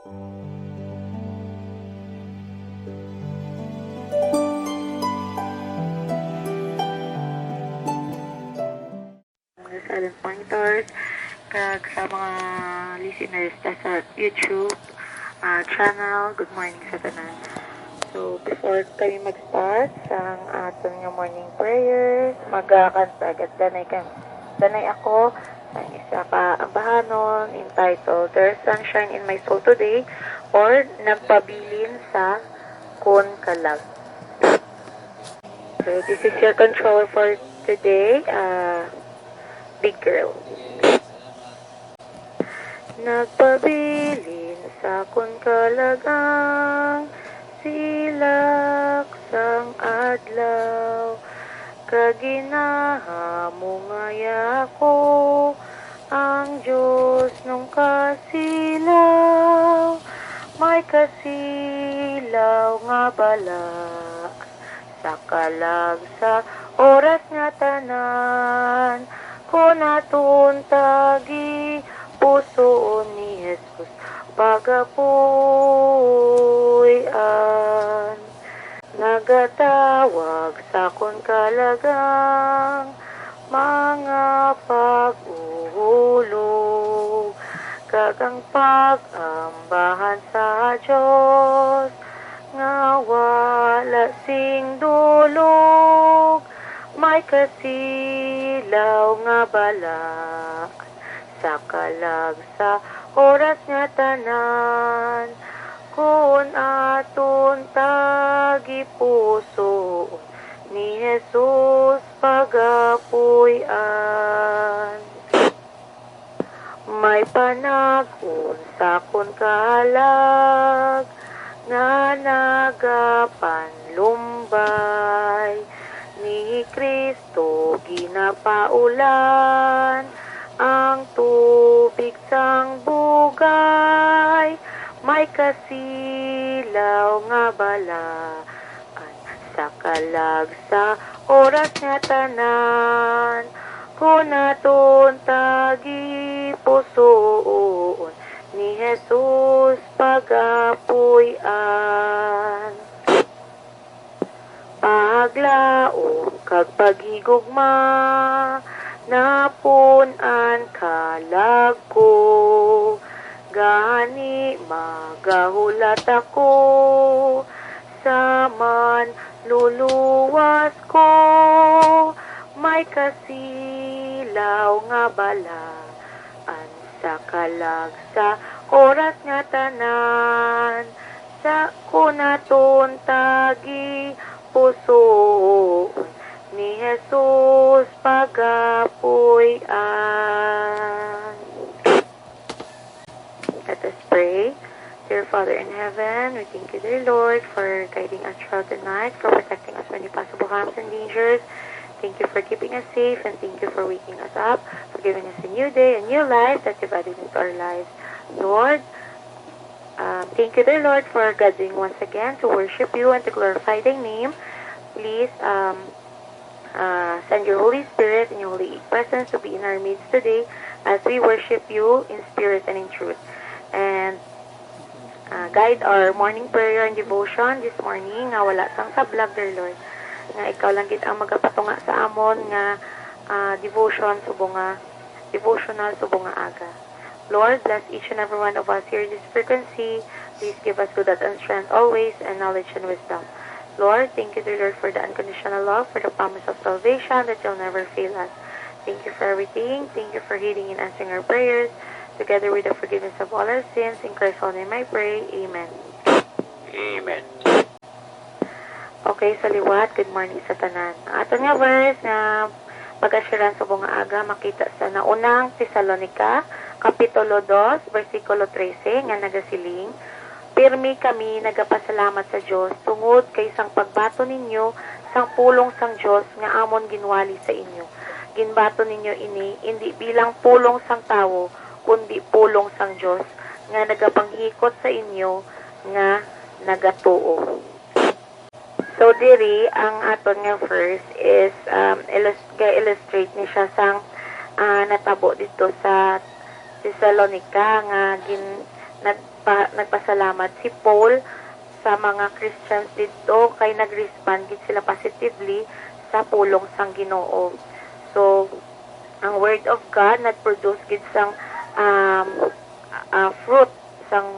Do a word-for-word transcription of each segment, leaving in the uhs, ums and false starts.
Mga silent monitors, kag sa mga listeners ta sa YouTube, ah, channel, good morning sa tanan. So, before kami mag-start sa aton nga morning prayer, magakanta gid danay ka, danay ako sa isa ka ambahanon entitled There's Sunshine in My Soul Today, or Nagpabilin sa Kun Kalag. So, this is your controller for today, uh, Big Girl. Nagpabilin sa kun kalagang silak sang adlaw, kag ginahamungaya ko ang Dios nung kasilaw, may kasilaw nga bala. Sa kalag sa oras nga tanan, kun aton tagi pusoon ni Jesus pagapuy-an. Nagatawag sa kun kalagang mga pag-uhulog, kag ang pag-ambahan sa Dios nga wala sing dulog, may kasilaw nga bala sa kalag sa oras nga tanan, kun aton tagipusoon ni Jesus pagapuy-an. May panag-on sa kun kalag nga nagapanlumbay, ni Cristo ginapaulan ang tubig sang bugay. May kasilaw nga bala sa kalag sa oras nga tanan, kun aton tagipusoon ni Jesus pagapuy-an. Paglaom kag paghigugma napun-an kalag ko, gani magahulat ako sa Manluluwas ko. May kasilaw nga balaan sa kalag sa oras nga tanan, sa kunaton tagipusoon ni Jesus pagapuy-an. Let us pray. Dear Father in heaven, we thank you, dear Lord, for guiding us throughout the night, for protecting us from any possible harms and dangers. Thank you for keeping us safe, and thank you for waking us up, for giving us a new day, a new life that you've added into our lives. Lord, um, thank you, dear Lord, for gathering once again to worship you and to glorify thy name. Please, um, uh, send your Holy Spirit and your Holy Presence to be in our midst today as we worship you in spirit and in truth. And, uh, guide our morning prayer and devotion this morning, nga wala sang sablag, dear Lord, nga ikaw lang gid ang magapatunga sa amon nga, uh, devotion subong nga, devotional subong nga aga. Lord, bless each and every one of us here in this frequency. Please give us good health and strength always, and knowledge and wisdom. Lord, thank you, dear Lord, for the unconditional love, for the promise of salvation that you'll never fail us. Thank you for everything. Thank you for hearing and answering our prayers, together with the forgiveness of all our sins. In Christ's holy name I pray. Amen. Amen. Okay, sa liwat, good morning sa tanan. Ang aton nga verse nga pag-ashiran subong nga aga makita sa Naunang Tesalonica, Kapitulo dos, bersikulo trese, nga nagasiling, "Pirmi kami nagapasalamat sa Dios tungod kay sang pagbaton ninyo sang pulong sang Dios nga amon ginwali sa inyo. Ginbaton ninyo ini indi bilang pulong sang tawo, kundi pulong sang Dios nga nagapanghikot sa inyo nga nagatuo." So, diri ang aton nga verse is, um, illus-, ga-illustrate ni siya sang, ah, natabo didto sa Tesalonica nga gin-, nagpa-, nagpasalamat si Paul sa mga Christians didto kay nag-respond gid sila positively sa pulong sang Ginoo. So, ang Word of God nag-produce gid sang, um, ah, fruit, sang,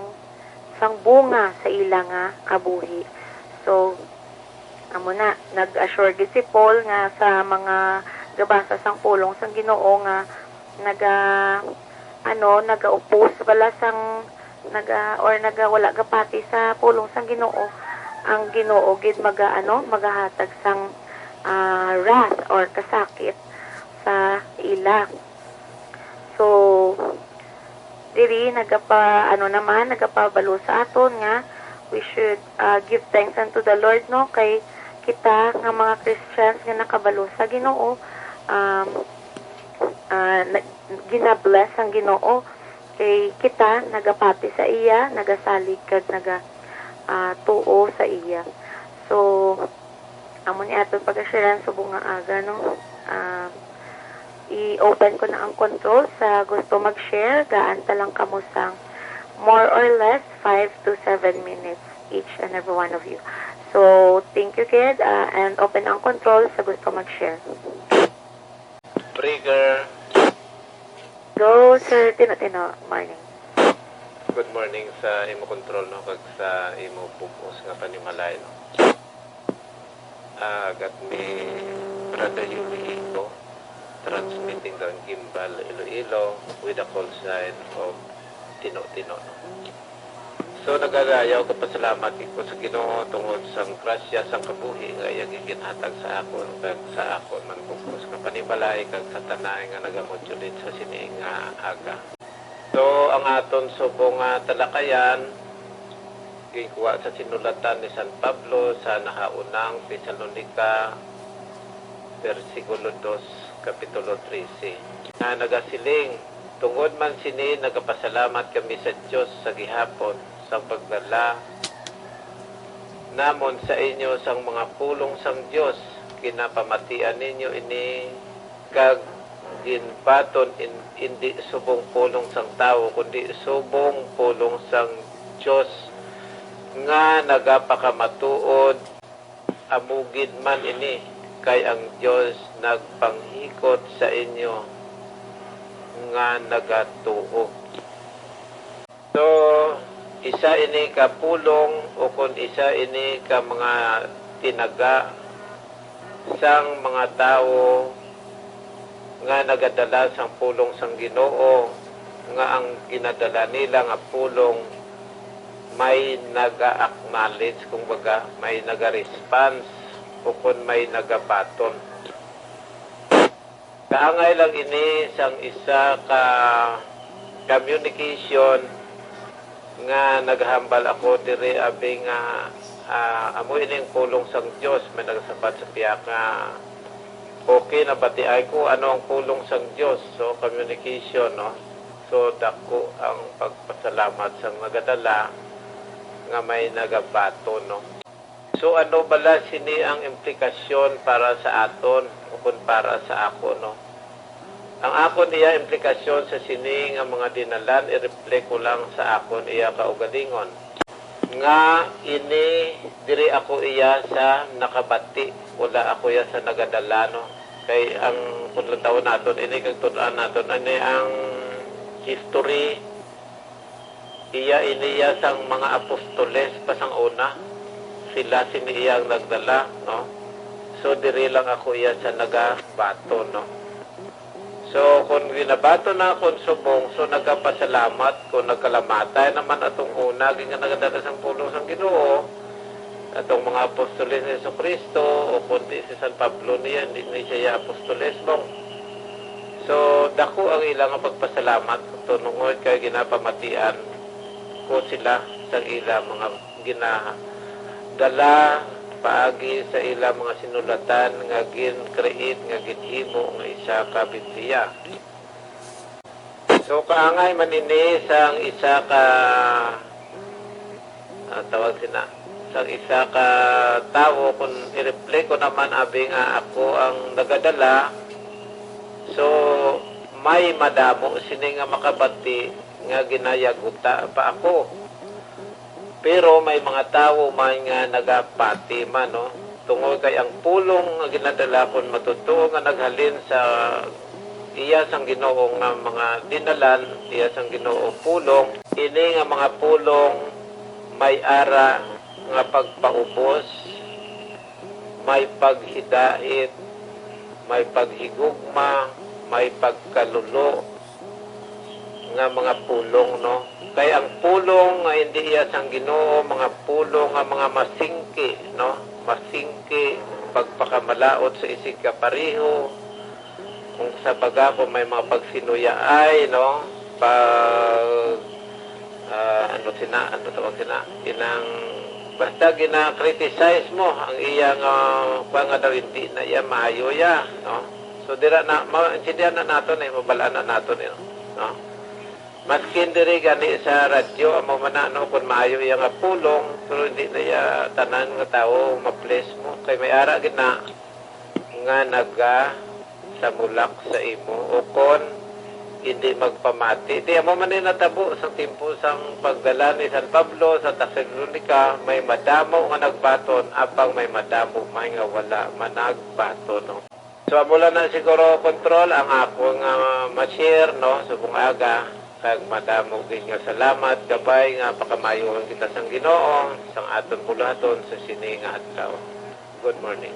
sang bunga sa ila nga kabuhi. So, amo na, nag-assure gid si Paul nga sa mga gabasa sang pulong sang Ginoo nga naga-, ano, naga-oppose bala sang, naga-, or naga-, wala gapati sa pulong sang Ginoo, ang Ginoo gid maga-, ano, magahatag sang, ah, wrath or kasakit sa ila. So, diri nagapa-, ano naman, nagapabalo sa aton nga we should, ah, give thanks unto the Lord, no? Kay kita nga mga Christians nga nakabalo sa Ginoo, um, ah, na-, gina-bless ang Ginoo. Kay kita nagapati sa iya, nagasalig kag naga, ah, tuo sa iya. So, amo ni aton pag-ashiran subong nga aga, no? Ah, i-open ko na ang control sa gusto mag-share. Gaan ta lang kamo sang more or less five to seven minutes each and every one of you. So, thank you, kid, ah, and open ang control sa gusto mag-share. Breaker. Go, Sir Tino-Tino. Morning. Good morning sa imo control, no, kag sa imo bug-os nga panimalay, no. Ah, got me Brother Yuli Iko, transmitting from Guimbal, Iloilo, with a call sign of Tino-Tino, no. So, nagadayaw ko pasalamat ko sa Ginoo tungod sang grasya sang kabuhi nga iya ginhatag sa akon kag sa akon man bug-os nga panimalay kag sa tanan nga nagamodulate sa sini nga aga. So, ang aton subong nga talakayan ginkuha sa sinulatan ni San Pablo sa nahaunang Tesalonica, bersikulo dos, kapitulo trese, nga nagasiling, "Tungod man sini, nagapasalamat kami sa Dios sa gihapon sang pagdala namon sa inyo sang mga pulong sang Dios. Ginapamatian ninyo ini kag ginbaton, in-, indi subong pulong sang tawo, kundi subong pulong sang Dios nga nagapakamatuod. Amo gid man ini, kay ang Dios nagpanghikot sa inyo nga nagatuo." So, isa ini ka pulong, o kon isa ini ka mga tinaga sang mga tawo nga nagadala sang pulong sang Ginoo, nga ang ginadala nila nga pulong may naga-acknowledge, kumbaga, may naga-response, o kon may nagabaton. Kaangay lang ini sang isa ka communication nga naghambal ako diri, abi nga, ah, amo ini ang pulong sang Dios. May nagsabat sa pihak nga, "Okay, nabatiay ko ano ang pulong sang Dios." So, communication, no? So, dako ang pagpasalamat sang nagadala nga may nagabaton, no? So, ano bala sini ang implikasyon para sa aton o kon para sa ako, no? Ang akon iya implikasyon sa sini nga mga dinalan, i-reflect ko lang sa akon iya kaugalingon. Nga ini, diri ako iya sa nakabati, wala ako iya sa nagadala, no? Kay ang, kung lantawon naton ini, kag tun-an naton, ani ang history, iya ini iya sang mga apostoles pa sang una. Sila sini iya ang nagdala, no? So, diri lang ako iya sa nagabaton, no? So, kung ginabaton na akon subong, so nagapasalamat ko, nagkalamatay naman atong una, gid nga nagadala sang pulong sang Ginoo, atong mga apostoles ni Jesu-Cristo, o kundi si San Pablo niya, hindi ni siya apostoles, bang. So, dako ang ila nga pagpasalamat, tungod kay ginapamatian ko sila sa ila mga ginadala paagi sa ila mga sinulatan nga gin-create, nga ginhimo nga isa ka Biblia. So, kaangay man ini sang isa ka, ah, tawag sina, sang isa ka tawo, kung i-reflect ko naman, abi nga ako ang nagadala, so, may madamo sini nga makabati nga ginayaguta pa ako. Pero may mga tawo man nga nagapati man, no? Tungod kay ang pulong nga ginadala kon matutuo nga naghalin sa iya sang Ginoo nga mga dinalan, iya sang Ginoo pulong, ini nga mga pulong may ara nga pagpaubos, may paghidait, may paghigugma, may pagkalulo nga mga pulong, no? Kay ang pulong nga hindi iya sang Ginoo, mga pulong nga mga masingki, no? Masingki, pagpakamalaot sa isig kapareho, kung sa baga, kung may mga pagsinuyaay, no? Pag, ah, ano sina, ano tawag sina? Inang, basta gina-criticize mo ang iyang, ah, kuwan nga daw hindi na iya maayo ya, no? So, dira na, ma-, intindihan na nato ni, mabalaan na nato ni, no? Maskin diri gani sa radyo, amo man na, no, kung maayo iya nga pulong, pero hindi na iya tanan nga tawo ma-please mo. Kay may ara gid na nga naga samulak sa imo, o kon hindi magpamati. Di amo man ni natabo sa timpo sang pagdala ni San Pablo sa Tesalonica, may madamo nga nagbaton, apang may madamo man nga wala managbaton, no? So, amo lang na siguro, Kontrol, ang ako nga ma-share, no, subong aga, kag madamo gid nga salamat, kabay nga pakamaayuhan kita sang Ginoo, sang aton buluhaton sa sini nga adlaw. Good morning.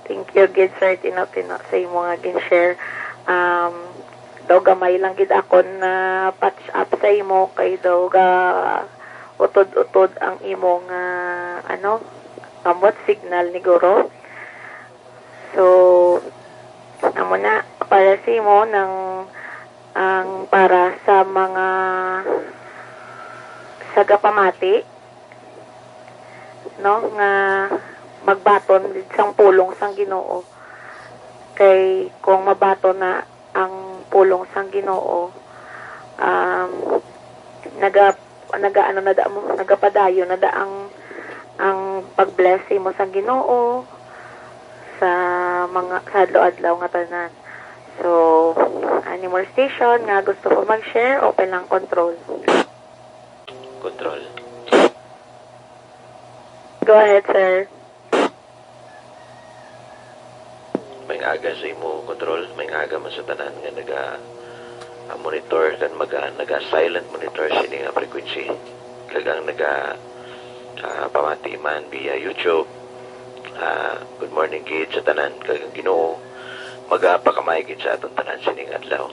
Thank you gid, Sir Tino-Tino, sa imo nga gin-share. Um, daw gamay lang gid ako na patch up sa imo, kay daw ga utod-utod ang imo nga, ano, ambot signal ni Guro. So, amo na, para sa imo, nang, ang para sa mga sagapamati, no, nga magbaton sang pulong sang Ginoo. Kay kung mabaton na ang pulong sang Ginoo, um, naga-, naga-, ano na da mo, nagapadayon na da ang, ang pag-bless mo sang Ginoo sa mga, sa adlaw-adlaw nga tanan. So, any more station nga gusto ko mag-share, open lang, Kontrol. Kontrol. Go ahead, sir. Maayong aga sa imo, Kontrol. Maayong aga man sa tanan nga naga, ah, monitor kan maga, naga silent monitor sini nga frequency. Kag ang naga, ah, pamati man via YouTube. Ah, good morning gid sa tanan, kag ang Ginoo magapakamay gid sa aton tanan sining adlaw.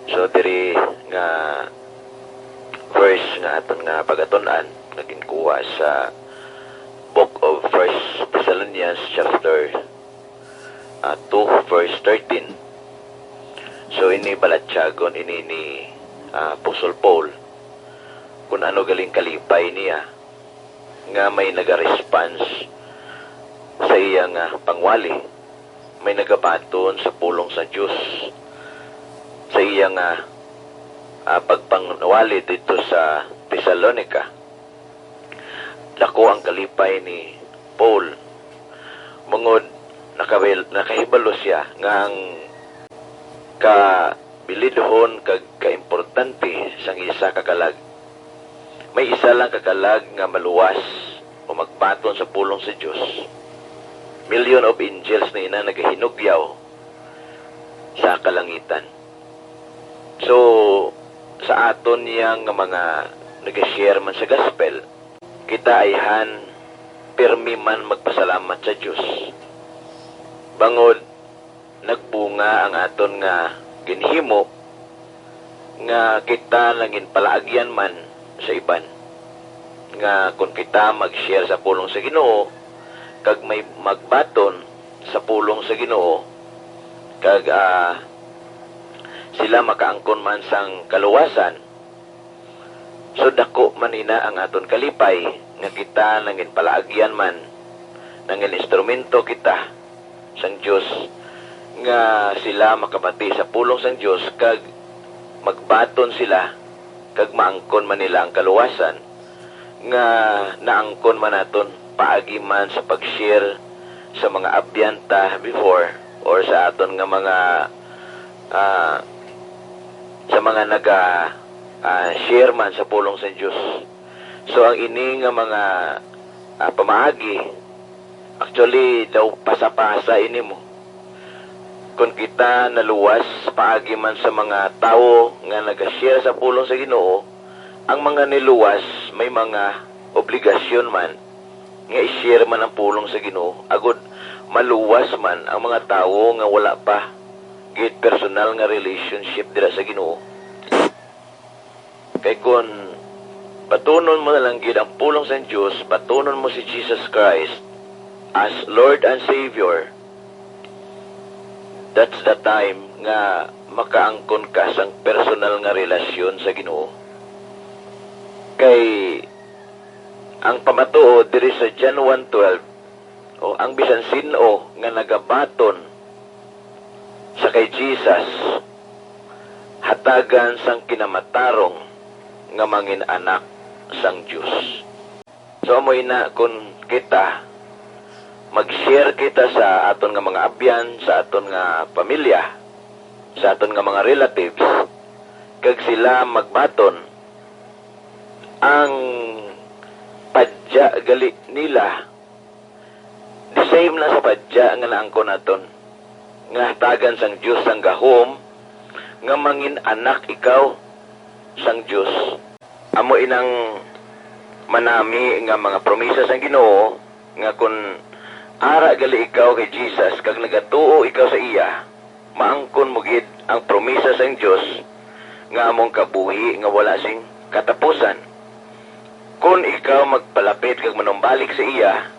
So, diri nga verse nga aton nga pagatun-an nga ginkuha sa Book of First Thessalonians chapter, ah, two, verse thirteen. So, ini balatyagon ini ni, ah, Apostol Paul kung ano galing kalipay niya nga may naga-response sa iya nga pangwali, may nagabaton sa pulong sa Dios sa iya nga, ah, pagpangwali didto sa Tesalonica. Dako ang kalipay ni Paul, bangod nakawil-, nakahibalo siya nga ang kabilidhon kag kaimportante sang isa ka kalag, may isa lang ka kalag nga maluwas o magbaton sa pulong sa Dios. Million of angels na ina nagahinugyaw sa kalangitan. So, sa aton niya nga mga nag-share man sa gospel, kita ayhan pirmi man magpasalamat sa Dios. Bangod nagbunga ang aton nga ginhimo, nga kita nanginpalaagyan man sa iban, nga kon kita mag-share sa pulong sa Ginoo, kag may magbaton sa pulong sa Ginoo, kag, ah, sila makaangkon man sang kaluwasan, so, dako man ina ang aton kalipay nga kita nanginpalaagyan man, nangin-instrumento kita sang Dios, nga sila makabati sa pulong sang Dios kag magbaton sila kag maangkon man nila ang kaluwasan nga naangkon man naton paagi man sa pag-share sa mga abyan ta before or sa aton nga mga, ah, sa mga naga, ah, share man sa pulong sa Dios. So, ang ini nga mga, ah, pamaagi, actually, daw pasa-pasa ini mo. Kon kita naluwas paagi man sa mga tawo nga naga-share sa pulong sa Ginoo, ang mga niluwas may mga obligasyon man nga i-share man ang pulong sa Ginoo, agud maluwas man ang mga tawo nga wala pa gid personal nga relationship dira sa Ginoo. Kay kon batunon mo na lang gid ang pulong sang Dios, batunon mo si Jesus Christ as Lord and Savior, that's the time nga makaangkon ka sang personal nga relasyon sa Ginoo. Kay ang pamatuod diri sa John one twelve, o ang bisan sin-o nga nagabaton sa kay Jesus, hatagan sang kinamatarong nga mangin-anak sang Dios. So, amo ina, kun kita, mag-share kita sa aton nga mga abyan, sa aton nga pamilya, sa aton nga mga relatives, kag sila magbaton, ang padya gali nila, the same na sa padya nga naangkon naton, nga hatagan sang Dios sang gahom, nga mangin-anak ikaw sang Dios. Amo inang manami nga mga promisa sang Ginoo, nga kun ara gali ikaw kay Jesus kag nagatuo ikaw sa iya, maangkon mo gid ang promisa sang Dios nga amo ang kabuhi nga wala sing katapusan. Kon ikaw magpalapit kag manumbalik sa iya,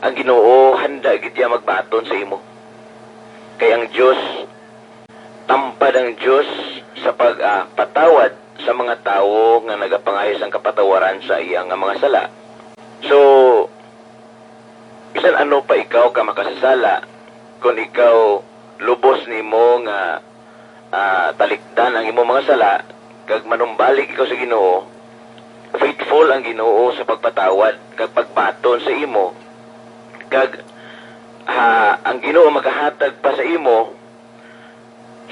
ang Ginoo handa gid iya magbaton sa imo. Kay ang Dios, tampad ang Dios sa pag, ah, patawad sa mga tawo nga nagapangayo sang kapatawaran sa iya nga mga sala. So, bisan ano pa ikaw ka makasasala, kon ikaw lubos nimo nga, ah, talikdan ang imo mga sala, kag manumbalik ikaw sa Ginoo, faithful ang Ginoo sa pagpatawad kag pagbaton sa imo, kag, ha, ang Ginoo magahatag pa sa imo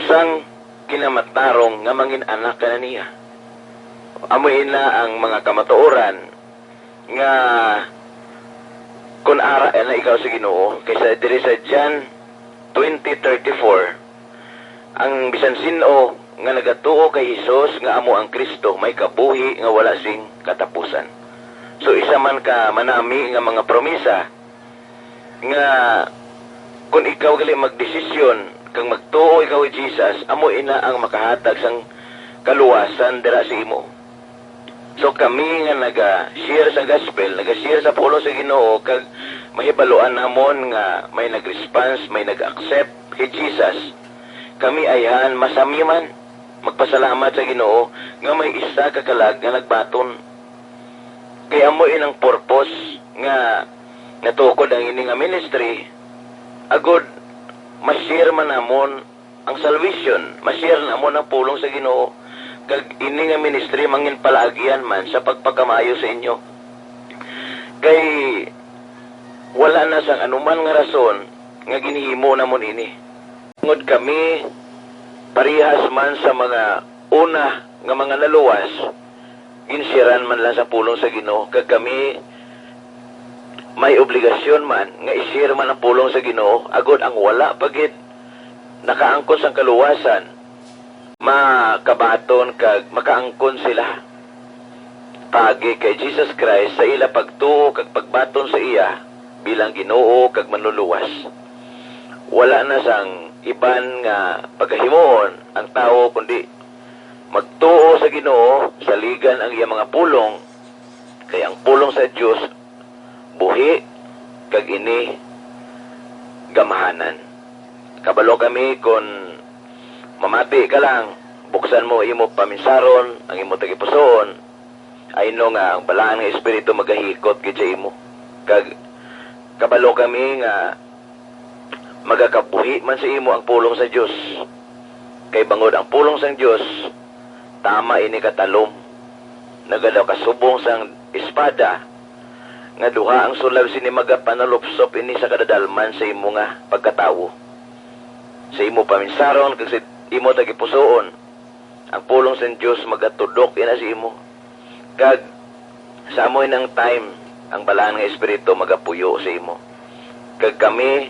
sang kinamatarong nga mangin-anak ka na niya. Amo ina ang mga kamatuoran nga kun ara na ikaw sa Ginoo, kay sa diri sa John twenty thirty-four, ang bisan sin-o nga nagatuo kay Jesus nga amo ang Cristo may kabuhi nga wala sing katapusan. So, isa man ka manami nga mga promisa nga kun ikaw gali magdesisyon kag magtuo ikaw kay Jesus, amo ina ang makahatag sang kaluwasan dira sa imo. So, kami nga naga-share sa gospel, naga-share sa pulong sa Ginoo, kag mahibaluan namon nga may nag-response, may nag-accept kay Jesus, kami ayhan masami man magpasalamat sa Ginoo nga may isa ka kalag nga nagbaton. Kay amo inang purpose nga natukod ang ini nga ministry, agud ma-share man namon ang salvation, ma-share namon ang pulong sa Ginoo, kag ini nga ministry mangin palaagian man sa pagpakamaayo sa inyo. Kay wala na sang anuman nga rason nga ginhimo namon ini. Tungod kami, parehas man sa mga una nga mga naluwas, ginsharean man lang sa pulong sa Ginoo, kag kami may obligasyon man nga i-share man ang pulong sa Ginoo, agod ang wala pa gid nakaangkon sang kaluwasan, makabaton kag makaangkon sila paagi kay Jesus Christ sa ila pagtuo kag pagbaton sa iya bilang Ginoo kag Manluluwas. Wala na sang iban nga pagahimuon ang tawo, kundi magtuo sa Ginoo, saligan ang iya mga pulong, kay ang pulong sa Dios buhi, kag ini gamhanan. Kabalo kami, kon mamati ka lang, buksan mo imo paminsaron, ang imo tagipusoon, I know nga ang Balaan nga Espiritu magahikot gid sa imo. Kag kabalo kami nga magakabuhi man sa imo ang pulong sa Dios. Kay bangod ang pulong sang Dios, tama ini ka talom, nagadaw ka subong sang espada, nga duha ang sulag sini, magapanalupsop ini sa kadadalman sa imo nga pagkatawo, sa imo paminsaron, kag sa imo tagipusoon. Ang pulong sang Dios magatudok ina sa imo, kag sa amo inang time ang Balaan nga Espiritu magapuyo sa imo. Kag kami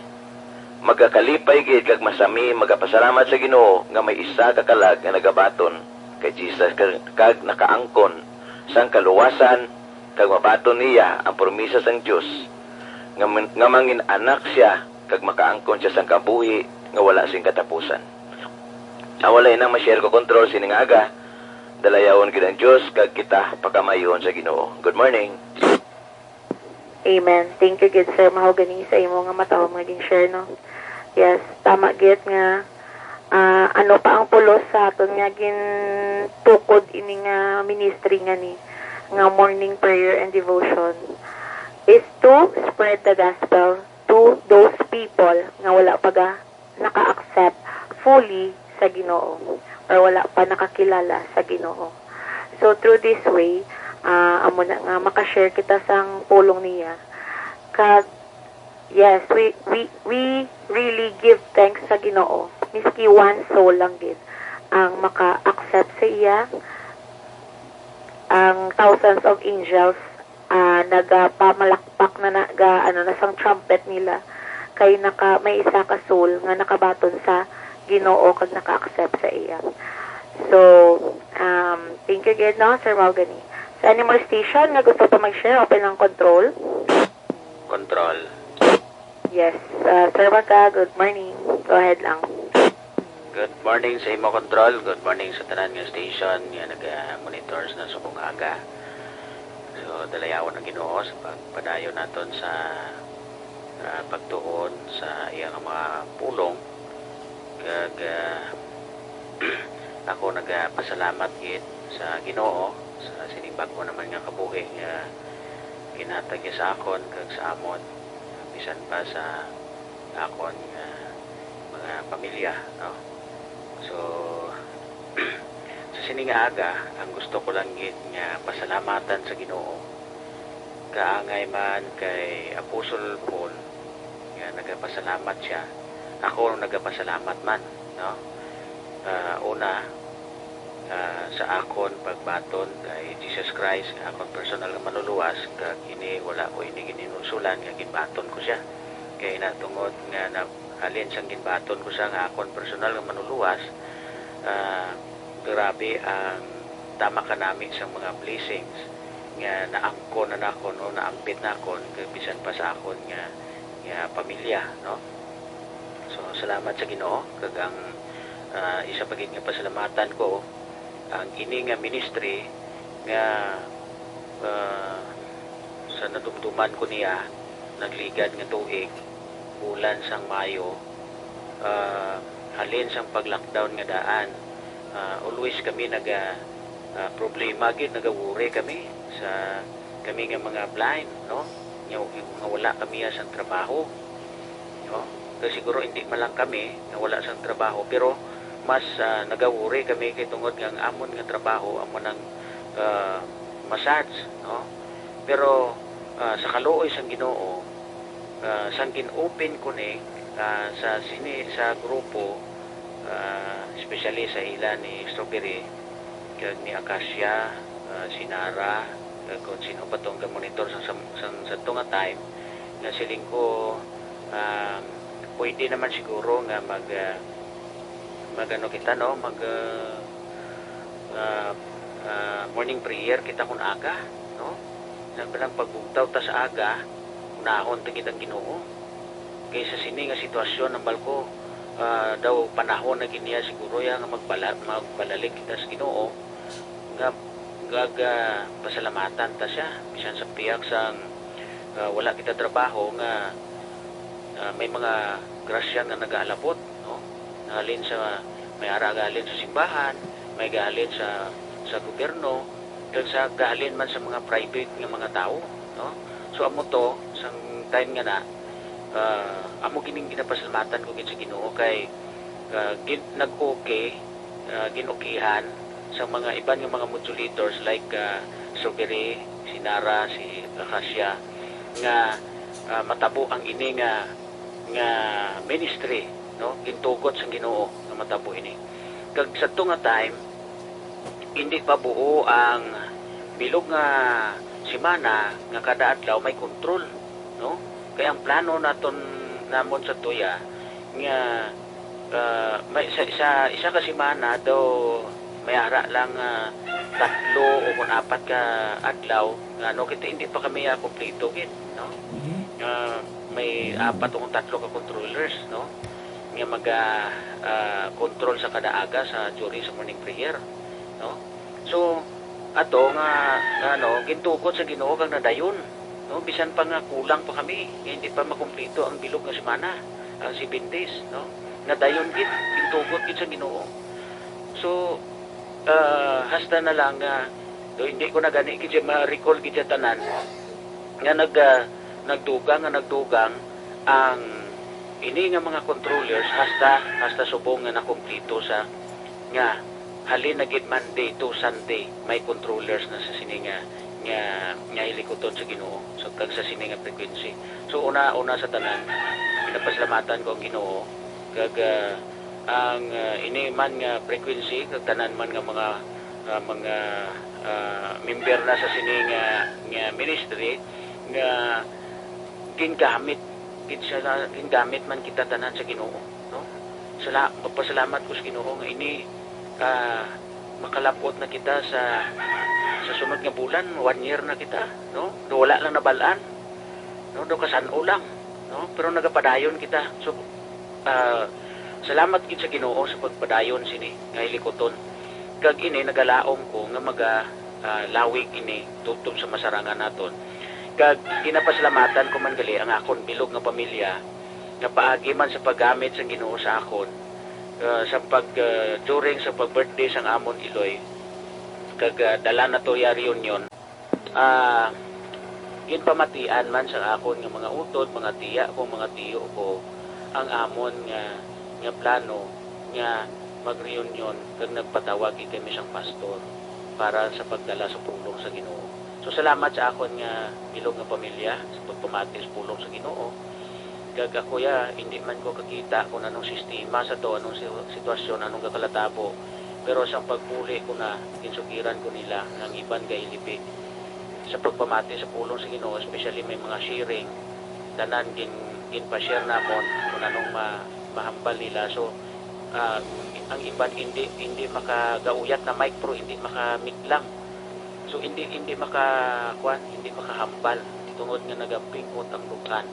magakalipay gid kag masami magapasalamat sa Ginoo nga may isa ka kalag nga nagabaton kay Jesus kag, kag nakaangkon sang kaluwasan, kag mabaton niya ang promisa sang Dios nga man-, nga mangin-anak sia kag makaangkon sia sang kabuhi nga wala sing katapusan. Amo lang inang ma-share ko, Control, sining aga. Dalayawon gid ang Dios kag kita pakamayon sa Ginoo. Good morning. Amen. Thank you gid, Sir Mahogany, sa imo nga matahom nga gin-share, no? Yes, tama gid nga, ah, ano pa ang pulos sa aton nga gintukod ini nga ministry nga ni, nga morning prayer and devotion, is to spread the gospel to those people nga wala pa ga naka-accept fully sa Ginoo or wala pa nakakilala sa Ginoo. So, through this way, ah, amo na nga makashare kita sang pulong niya. Kag, yes, we, we, we really give thanks sa Ginoo. Miski one soul lang gid ang maka-accept sa iya, ang thousands of angels ah, nagapamalakpak na, na ga, ano na sang trumpet nila, kay naka may isa ka soul nga nakabaton sa Ginoo kag naka-accept sa iya. So, um, thank you gid, no, Sir Mahogany. Sa any more station nga gusto pa mag-share, open lang, Control. Control. Yes, uh, Sir Maga, good morning. Go ahead lang. Good morning sa imo, Control. Good morning sa tanan nga station nga naga-monitor sa subong aga. So, dalayawon ang Ginoo sa pagpadayon naton sa, ah, pagtuon sa iya nga mga pulong. Kag, ah, ako nagapasalamat gid sa Ginoo sa sining bag-o naman nga kabuhi nga ginhatag niya sa akon kag sa amon, bisan pa sa akon nga mga pamilya, no? So, sa sini nga aga, ang gusto ko lang gid nga pasalamatan sa Ginoo, kaangay man kay Apostol Paul nga nagapasalamat siya, ako nagapasalamat man, no? Ah, una, ah, sa akon pagbaton kay Jesus Christ nga akon personal nga Manluluwas, kag ini wala ko ini gin-inulsolan nga ginbaton ko sia. Kay ina, tungod nga na, halin sang ginbaton ko sia nga akon personal nga Manluluwas, ah, grabe ang tama kanami sang mga blessings nga naangkon na nakon o naambit nakon, kag bisan pa sa akon nga, nga pamilya, no? So, salamat sa Ginoo, kag ang, ah, isa pa gid nga pasalamatan ko, ang ini nga ministry nga, ah, sa nadumduman ko niya, nagligad nga tuig, bulan sang Mayo, ah, halin sang pag-lockdown nga daan, ah, always kami naga, ah, problema gid, naga-worry kami sa, kami nga mga blind, no? Nga, nga wala kami sang trabaho, no? Kay siguro hindi man lang kami nga wala sang trabaho, pero mas, ah, naga-worry kami kay tungod nga ang amon nga trabaho amo nang, ah, massage, no? Pero, ah, sa kaluoy sang Ginoo, ah, sang gin-open ko ni, ah, sa sini, sa grupo, ah, especially sa ila ni Strawberry, kag ni Acacia, ah, si Nara, kag kung sino pa tong ga-monitor sa, sa, sa, sa to nga time, nga siling ko, um, pwede naman siguro nga mag, ah, mag-ano kita, no? Mag, ah, ah, ah, morning prayer kita kun aga, no? Nang bilang pagbugtaw ta sa aga, unahon ta gid ang Ginoo. Kay sa sini nga sitwasyon, hambal ko, ah, daw panahon na gid niya siguro ya nga magbala-, magbalalik kita sa Ginoo, nga, nga, ah, pasalamatan ta siya, bisan sa pihak sang, ah, wala kita trabaho, nga, ah, may mga grasya nga nagaalabot, no? Halin sa, may ara gahalin sa simbahan, may gahalin sa, sa gobyerno, kag sa gahalin man sa mga private nga mga tawo, no? So, amo to, sang time nga na, ah, amo gining ginapasalamatan ko gid sa Ginoo kay, ah, gin-, nag-okay, ah, gin-okihan sa mga iban nga mga modulators like, ah, Strawberry, si Nara, si Acacia, nga, ah, matabo ang ini nga, nga ministry, no? Gintugot sang Ginoo nga matabo ini. Kag sa to nga time, Hindi pa buo ang bilog nga semana nga kada adlaw may kontrol, no? Kay ang plano naton, namon sa tuya nga, ah, may sa, sa isa ka semana daw may ara lang, ah, tatlo o kung apat ka adlaw nga, no, kita hindi pa kami, ah, kompleto gid, no? Mhm. Nga may apat o kung tatlo ka controllers, no, nga maga, ah, control sa kada aga sa, during sa morning prayer, no? So, ato nga, nga, ano, gintugot sa Ginoo kag nadayon, no? Bisan pa nga kulang pa kami, nga hindi pa makumpleto ang bilog nga semana, ang seven days, no? Nadayon gid, gintugot gid sa Ginoo. So, ah, hasta na lang nga, so, hindi ko na gani gid siya ma-recall gid siya tanan nga nag, ah, nagdugang, nga nagdugang ang ini nga mga controllers hasta, hasta subong nga nakumpleto sa, nga halin na gid Monday to Sunday may controllers na sa sini nga, nga, nga hilikuton sa Ginoo, so, kag sa sini nga frequency. So, una, una sa tanan, pinapasalamatan ko ang Ginoo kag, ah, ang, ah, ini man nga frequency kag tanan man nga mga, ah, mga, ah, member na sa sini nga, nga ministry nga gingamit gid sila, gingamit man kita tanan sa Ginoo, no? Sala-, magpasalamat ko sa Ginoo nga ini, ah, makalabot na kita sa, sa sunod nga bulan, one year na kita, no? Do wala lang nabal-an, no? Do kasan-o lang, no? Pero nagapadayon kita. So, ah, salamat gid sa Ginoo sa pagpadayon sini nga hilikuton. Kag ini nagalaom ko nga maga, ah, lawig ini tubtob sa masarangan naton. Kag ginapasalamatan ko man gali ang akon bilog nga pamilya nga paagi man sa paggamit sang Ginoo sa akon, ah, sa pag, ah, during sa pag-birthday sang amon iloy, kag, ah, dala na to ya reunion. Ah, ginpamatian man sa akon nga mga utod, mga tiya ko, mga tiyo ko, ang amon nga, nga plano nga mag-reunion, kag nagpatawag gid kami sang pastor para sa pagdala sa pulong sa Ginoo. So, salamat sa akon nga bilog nga pamilya sa pagpamati sa pulong sa Ginoo. Kag ako ya, hindi man ko kakita kung anong sistema sa to, anong si-, sitwasyon, anong gakalatabo. Pero sang pagpuli ko na, ginsugiran ko nila nga ang iban gailipi sa pagpamati sa pulong sa Ginoo, especially may mga sharing, tanan gin-, ginpa-share namon kung anong ma-, mahambal nila. So, ah, ang iban hindi, hindi makagauyat na mic, pero hindi makamiklam. So, hindi, hindi maka-, kuwan, hindi makahambal tungod nga nagabing-ot ang dukan,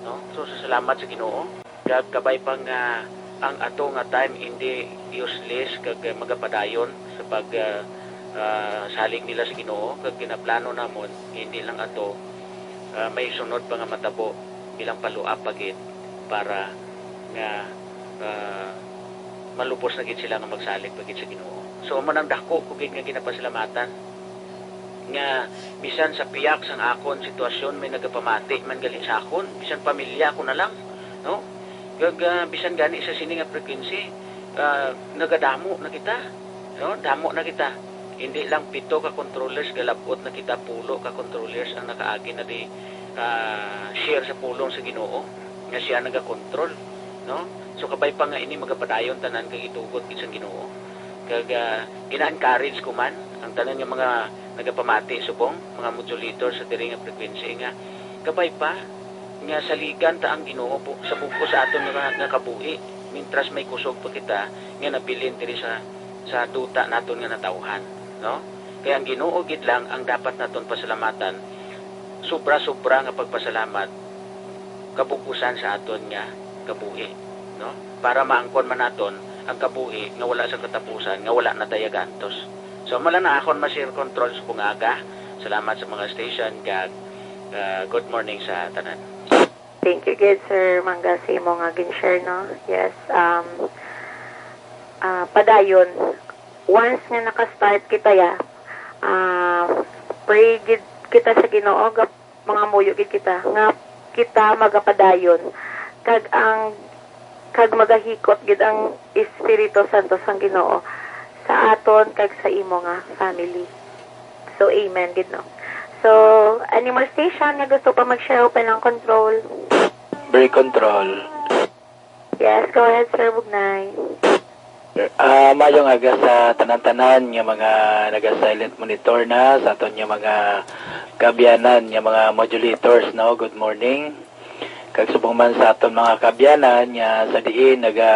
no? So, sa salamat sa Ginoo, kag kabay pa nga ang ato nga time hindi useless kag magapadayon sa pag, ah, ah, salig nila sa Ginoo, kag ginaplano namon nga hindi lang ato, ah, may sunod pa nga matabo bilang follow-up pa gid para nga, ah, malubos na gid sila nga magsalig pa gid sa Ginoo. So, amo nang dako ko gid nga ginapasalamatan nga bisan sa piyak sang akon sitwasyon, may nagapamati man gali sa akon, bisan pamilya ko na lang, no? Kag, ah, bisan gani sa sini nga frequency, ah, nagadamo na kita, no? Damo na kita. Hindi lang pito ka controllers, galab-ot na kita, pulo ka controllers ang nakaagi na di, ah, share sa pulong sa Ginoo nga siya nagakontrol, no? So, kabay pa nga ini magapadayon tanan kag itugot gid sang Ginoo. Kag, ah, gina-encourage ko man ang tanan nga mga nagapamati subong, mga modulator sa diri nga frequency nga kabay pa nga saligan ta ang Ginoo bu-, sa bug-os sa aton nga, nga kabuhi, mintras may kusog pa kita nga nabilin diri sa, sa duta naton nga natawhan, no? Kay ang Ginoo gid lang ang dapat naton pasalamatan, sobra-sobra nga pagpasalamat, kabug-usan sa aton nga kabuhi, no? Para maangkon man naton ang kabuhi nga wala sa katapusan, nga wala na tayagantos. So, amo lang na akon ma-share, Control, sa bungaga. Salamat sa mga station, kag, ah, good morning sa tanan. Thank you gid, Sir Mangga, sa imo nga gin-share, no? Yes, um, ah, padayon, once nga naka-start kita, ya, ah, pray gid kita sa Ginoo, gap-, mangamuyo gid kita nga kita magapadayon, kag ang, kag magahikot gid ang Espiritu Santo sang Ginoo sa aton kag sa imo nga family. So, amen gid, no? So, any more station nga gusto pa mag-share, open ang Control. Break, Control. Yes, go ahead, Sir Bugnay. Ah, mayong aga sa tanan-tanan nga mga naga-silent monitor na, sa aton nga mga kaabyanan nga mga modulators, no? Good morning. Kag subong man sa aton mga kaabyanan nga sa diin naga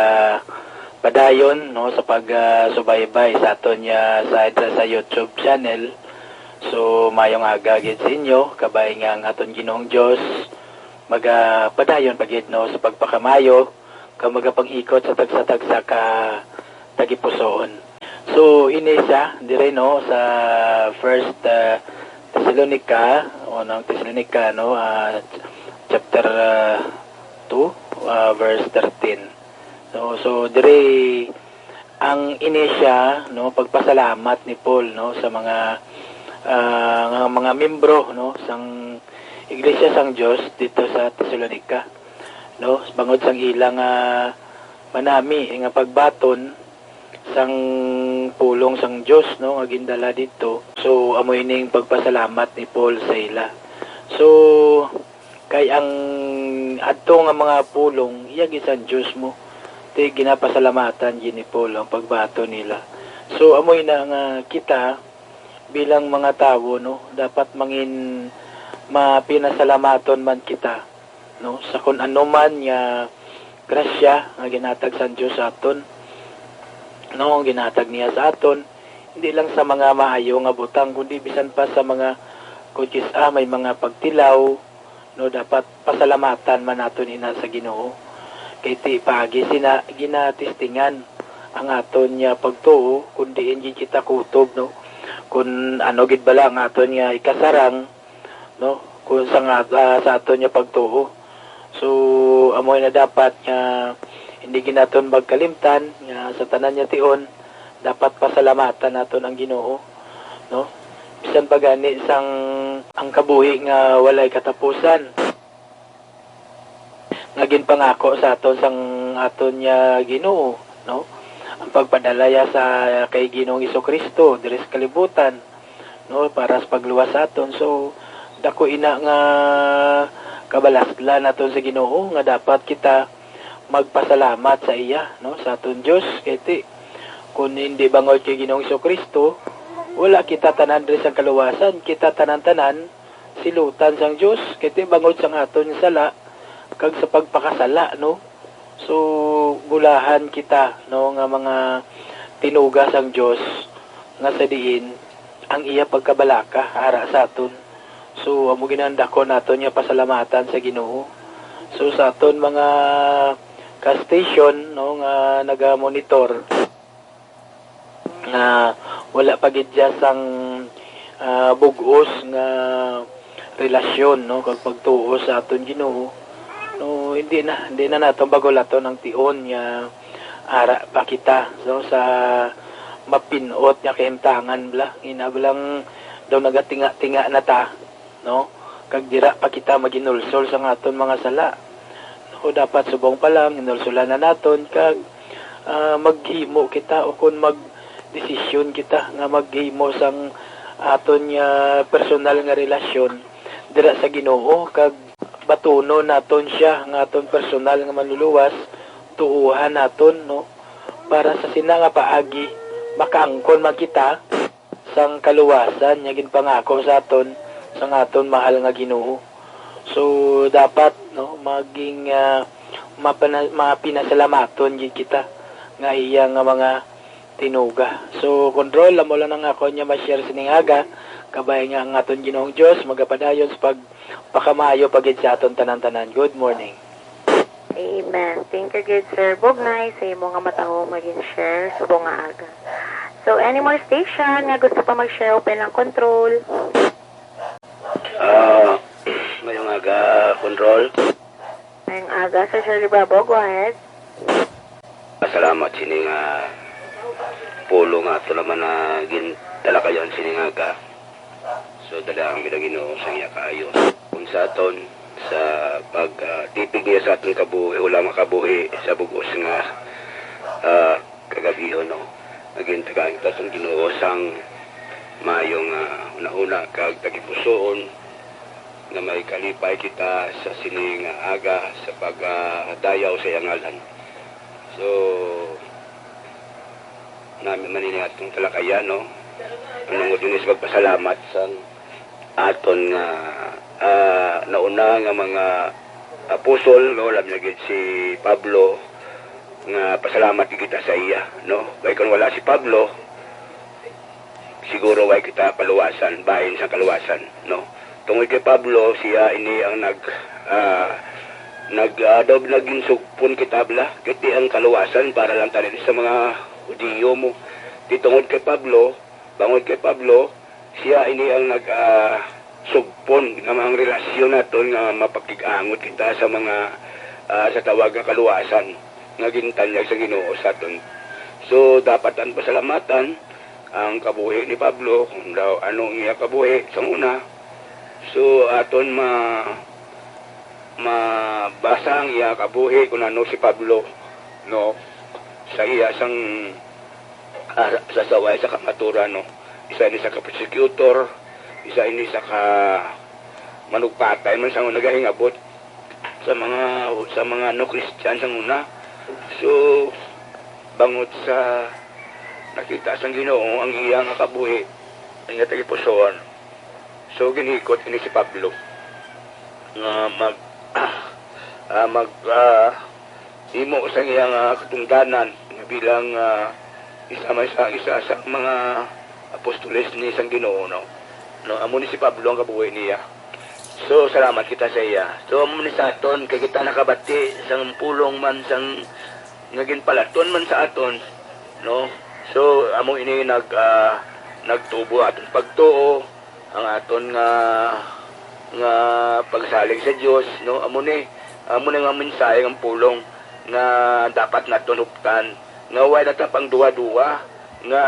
padayon, no, sa pag, ah, subaybay sa aton nga sa, sa YouTube channel. So, mayong aga gid sa inyo, kabay nga ang aton Ginoong Dios magapadayon pa gid, no, sa pagpakamayo kag magapang-ikot sa tagsa-tagsa ka tagipusoon. So, ini siya dire, no, sa First, ah, Thessalonica, unang Thessalonica, no, ah, chapter, ah, two, ah, verse thirteen. No, so dire ang ini siya, no, pagpasalamat ni Paul, no, sa mga, ah, nga mga membro, no, sang Iglesia sang Dios dito sa Thessalonica, no, bangod sang ilang, ah, manami nga pagbaton sang pulong sang Dios, no, nga gindala didto. So, amo ining pagpasalamat ni Paul sa ila. So, kay ang adto nga mga pulong, iya gid sang Dios mo. Ti ginapasalamatan gid ni Paul ang pagbaton nila. So, amo ina nga kita bilang mga tawo, no, dapat mangin mapinasalamaton man kita, no, sa kun ano man nga grasya nga ginhatag sang Dios sa aton, no, ginhatag niya sa aton, hindi lang sa mga maayo nga butang, kundi bisan pa sa mga, kung kis-a may mga pagtilaw, no, dapat pasalamatan man naton ina sa Ginoo. Kay ti paagi sina ginatistingan ang aton nga pagtuo, kun diin gid kita kutob, no, kun ano gid bala ang aton nga ikasarang, no, kun sa nga, ah, sa aton nga pagtuo. So, amo na dapat nga hindi gid naton magkalimtan nga sa tanan nga tion dapat pasalamatan naton ang Ginoo, no? Bisan pa gani sang ang kabuhi nga walay katapusan, nga ginpangako sa aton sang aton nga Ginoo, no? Ang pagpadala ya sa kay Ginoong Jesu-Cristo diri sa kalibutan, no, para sa pagluwas sa aton. So, dako ina nga kabalaslan naton sa Ginoo nga dapat kita magpasalamat sa iya, no, sa aton Dios. Kay ti, kun hindi bangod kay Ginoong Jesu-Cristo, wala kita tanan diri sa kaluwasan. Kita tanan-tanan silutan sang Dios, kay ti bangod sang aton sala kag sa pagpakasala, no? So, bulahan kita, no, nga mga tinuga sang Dios, nga sa diin ang iya pagkabalaka ara sa aton. So, amo ginandako naton nga pasalamatan sa Ginoo. So, sa aton mga ka-station, no, nga naga-monitor, nga wala pa gid siya sang, ah, bug-os nga relasyon, no, kag pagtuo sa aton Ginoo, no, hindi na, hindi na naton bagulaton ang tion nga ara pa kita, so, sa mapin-ot nga kahimtangan bala. Ina bala nga daw nagatinga-tinga na ta, no? Kag dira pa kita maghinulsol sa aton mga sala. No, dapat subong pa lang, hinulsolan na naton, kag, ah, maghimo kita, o kon magdesisyon kita nga maghimo sang aton nga personal nga relasyon dira sa Ginoo, kag batunon naton siya nga aton personal nga manluluwas, tuohan naton, no? Para sa sina nga paagi, makaangkon man kita sang kaluwasan nga ginpangako sa aton sang aton mahal nga Ginoo. So, dapat, no, maging, ah, mapana-, mapinasalamaton gid kita nga iya nga mga tinuga. So, Control, amo lang ang ako niya ma-share sining aga. Kabay nga ang aton Ginoong Dios magapadayon sa pagpakamayo pa gid sa aton tanan-tanan. Good morning. Amen. Thank you gid, Sir Bugnay, sa imo nga matahom nga gin-share subong nga aga. So, any more station nga gusto pa mag-share, open lang, Control. Ah, mayong aga, Control. Mayong aga, Sir Shirley Bravo, go ahead. Salamat sini nga pulong nga ato naman na gintalakayan sini nga aga. So, dala ang Ginoo sa iya kaayo. Kung sa aton, sa pag, ah, tipig niya sa aton kabuhi, wala makabuhi sa bug-os nga, ah, kagabihon, no? Nagintagahan kita sa Ginoo sang maayong, ah, hunahuna kag tagipusoon nga may kalipay kita sa sini nga aga sa pag, ah, dayaw sa iyang ngalan. So, Nami man ini atong talakayan, no? Manungod ini sa pagpasalamat sa aton nga, ah, nauna nga mga apostol, no? Labi na gid si Pablo, nga pasalamat gid kita sa iya, no? Kay kung wala si Pablo, siguro way kita kaluwasan, bahin sa kaluwasan, no? Tungod kay Pablo, siya ini ang nag, ah, nag, ah, daw naging sugpon kita bala. Kay ang kaluwasan para lang tanan sa mga Hudiyo mo. Di tungod kay Pablo, bangod kay Pablo, siya ini ang nag, ah, sugpon nga mga relasyon naton nga mapakig-angot kita sa mga, ah, sa tawag nga kaluwasan nga gintanyag sa Ginoo sa aton. So, dapat ang pasalamatan ang kabuhi ni Pablo, kung daw ano ang iya kabuhi sa una. So, aton ma-, mabasa ang iya kabuhi kung ano si Pablo, no? Sa iya sang, ah, sa saway sa kamaturan, no? Isa ini sa ka-prosecutor, isa ini sa ka manugpatay man sa nagahingabot sa mga, sa mga no Christian sa una. So, bangod sa nakita sang Ginoo ang iya nga kabuhi, ang iya tagipusoon. So, ginhikot ini si Pablo nga mag, ah, mag, ah, himo sa iya nga katungdanan bilang, ah, isa man sa, isa sa mga apostoles ni sang Ginoo, no? No, amo ni si Pablo ang kabuhi niya. So, salamat kita sa iya. So, amo ni sa aton, kay kita nakabati sang pulong man sang nga ginpalaton man sa aton, no? So, amo ini nag, ah, nagtubo aton pagtuo, ang aton nga, nga pagsalig sa Dios, no? Amo ni, amo ni nga mensahe nga pulong nga dapat naton huptan, nga way na ta pang duwa-duwa, nga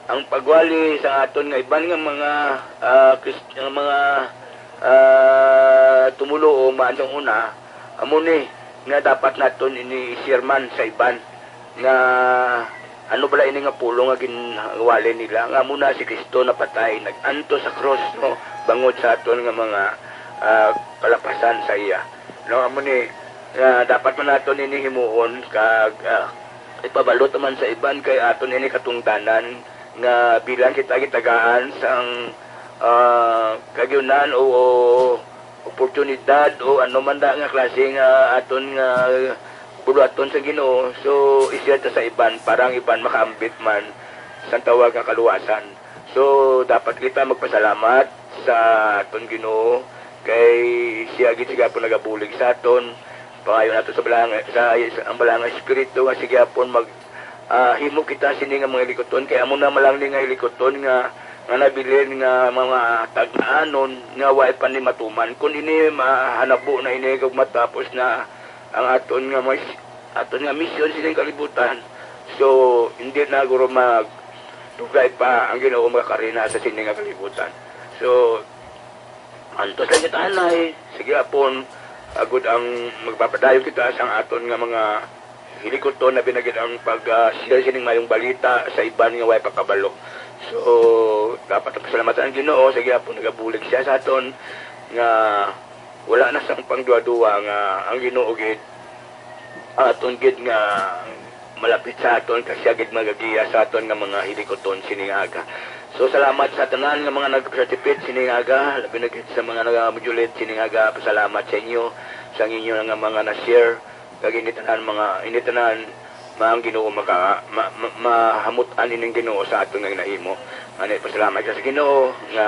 ang pagwali sa aton nga iban nga mga, ah, Kris-, nga mga, ah, tumoluo man sang una, amo ni nga dapat naton ini i-share man sa iban nga ano bala ini nga pulong nga ginwali nila, nga amo na si Cristo napatay, nag-antos sa krus, no, bangod sa aton nga mga, ah, kalapasan sa iya. No, amo ni nga dapat man naton ini himuon kag, ah, ipabalot man sa iban kay aton ini katungdanan nga bilang kita gitagaan sang, ah, kagiunan o, o oportunidad o ano man da nga klase nga aton nga buluhaton sa Ginoo. So, i-share ta sa iban para ang iban makaambit man sa tawag nga kaluwasan. So, dapat kita magpasalamat sa aton Ginoo kay siya gid siya po nagabulig sa aton. Pangayo nato sa balanga, sa, sa ang balanga espiritu nga siya po mag, ah, himo kita sini nga mga hilikuton, kay amo na man lang ni nga hilikuton nga, nga nabilin nga mga tagnaanon nga wa pa ni matuman. Kun ini mahanabo na ini kag matapos na ang aton nga mis-, aton nga misyon sining kalibutan, so hindi na guro magdugay pa ang Ginoo makakarina sa sini nga kalibutan. So, antos lang kita, anay. Sige, apon, agud ang magpapadayon kita sa aton nga mga hilikuton na binagid ang pag, ah, share sining mayong balita sa iban nga way pakabalo. So, dapat ang pasalamatan ang Ginoo. Sige, apon, nagabulig siya sa aton nga wala na sang pangduwa-duwa nga ang Ginoo gid aton gid nga malapit sa aton, kag siya gid magagiya sa aton nga mga hilikuton sining aga. So, salamat sa tanan nga mga nag-participate sining aga, labi na gid sa mga nag-modulate sining aga. Pasalamat sa inyo, sa inyo nga mga na-share, kag ini tanan mga, ini tanan ma-, ang Ginoo maka-, ma-, ma-, mahamut-an ining Ginoo sa aton nga ginahimo. Ani, pasalamat ka sa Ginoo nga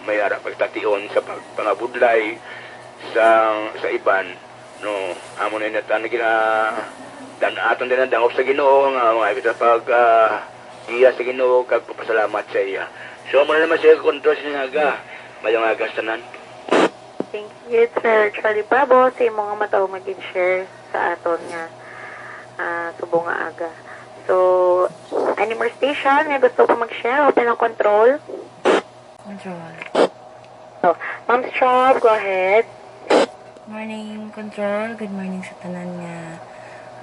may ara pagtation sa pagpangabudlay sa, sa iban. No, amo na natan gina-, dan-, aton din ang dangop sa Ginoo nga mga kita pag, ah, giya sa Ginoo kag pagpasalamat sa iya. So, amo na naman siya kontrol sa nga aga. Mayong aga sa tanan. Thank you, Sir Charlie Bravo, sa imong nga mataw mag-share sa aton nga, ah, subong nga aga. So, any more station nga gusto pa mag-share? Open ang control. Control. Oh, Ma'am Strab, go ahead. Morning, Control. Good morning sa tanan nga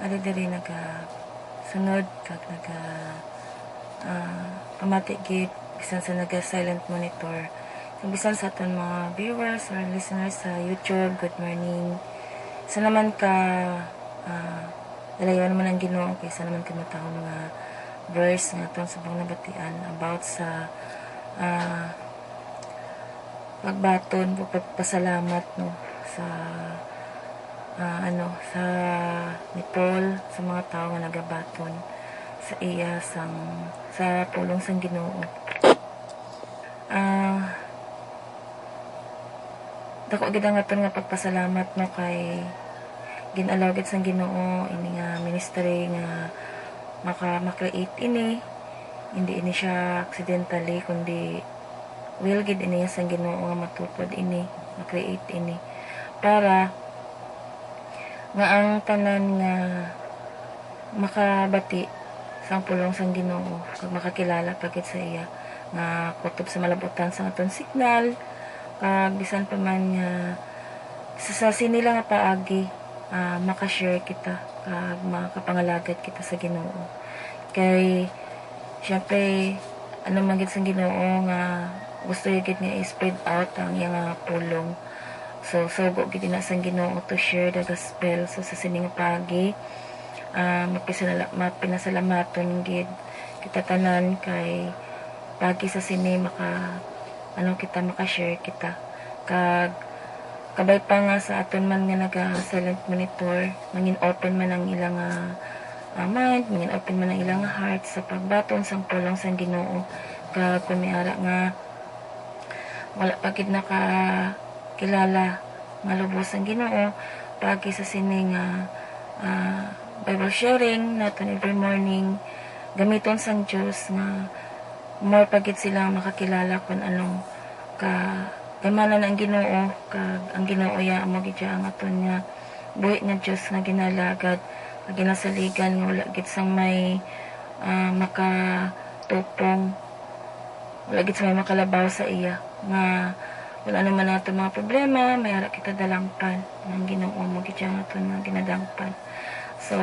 ari diri nagasunod kag naga, ah, pamati gid, bisan sa naga silent monitor. Kag bisan sa aton mga viewers or listeners sa YouTube, good morning. Sa naman ka, ah, dalayon naman ang Ginoo, kay sa naman ka matahom nga verse nga atong subong nabatian about sa, ah, pagbaton o pagpasalamat, no, sa, ah, ano, sa ni Paul sa mga tawo nga nagabaton sa iya sang, sa pulong sang Ginoo. Ah, dako gid ang aton nga pagpasalamat, no, kay gin-allow gid sang Ginoo ini nga ministry nga maka, ma-create ini. Hindi ini siya accidentally, kundi will gid ini sang Ginoo nga matupod ini, ma-create ini, para nga ang tanan nga makabati sang pulong sang Ginoo, kag makakilala pa gid sa iya nga kutob sa malabutan sang aton signal, kag bisan pa man nga sa, sa sini lang nga paagi, ah, makashare kita kag makapangalagad kita sa Ginoo. Kay, syempre, ano man gid sang Ginoo nga gusto niya gid nga i-spread out ang iya nga pulong. So, sugo gid na sang Ginoo to share the gospel. So, sa sini nga paagi, ah, mapisanala-, mapinasalamaton gid kita tanan kay paagi sa sini maka, ano kita, maka-share kita. Kag kabay pa nga sa aton man nga naga-silent monitor, mangin-open man ang ilang, ah, ah, mind, mangin-open man ang ilang heart sa pagbaton sang pulong sang Ginoo. Kag kung may ara nga wala pa gid nakakilala nga lubos ang Ginoo, paagi sa sini nga, ah, Bible sharing naton every morning, gamiton sang Dios nga more pa gid sila makakilala kung anong ka gamhanan ang Ginoo, kag ang Ginoo ya amo gid ya ang aton nga buhi nga Dios nga ginalagad, nga ginasaligan, nga wala gid sang may, ah, makatupong, wala gid sang may makalabaw sa iya, nga kung ano man ang aton mga problema, may ara kita dalangpan. Ang Ginoo amo gid ya ang aton nga ginadangpan. So,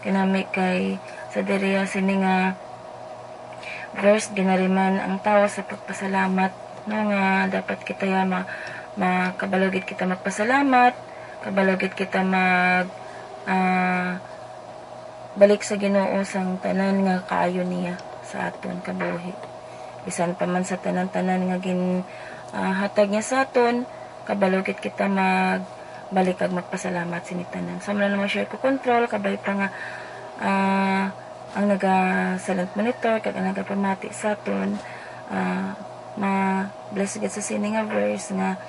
kinami kay sa diri, ah, sini nga verse, ginariman ang tawo sa pagpasalamat, no, nga dapat kita ya ma-, ma-, kabalo gid kita magpasalamat, kabalo gid kita mag, ah, balik sa Ginoo sang tanan nga kaayo niya sa aton kabuhi. Bisan pa man sa tanan-tanan nga gin, ah, hatag niya sa aton, kabalo gid kita magbalik kag magpasalamat sini tanan. So, amo na lang share ko control, kabay pa nga, ah, ang naga-silent monitor kag ang nagapamati sa aton, ah, ma-bless gid sa sini nga verse nga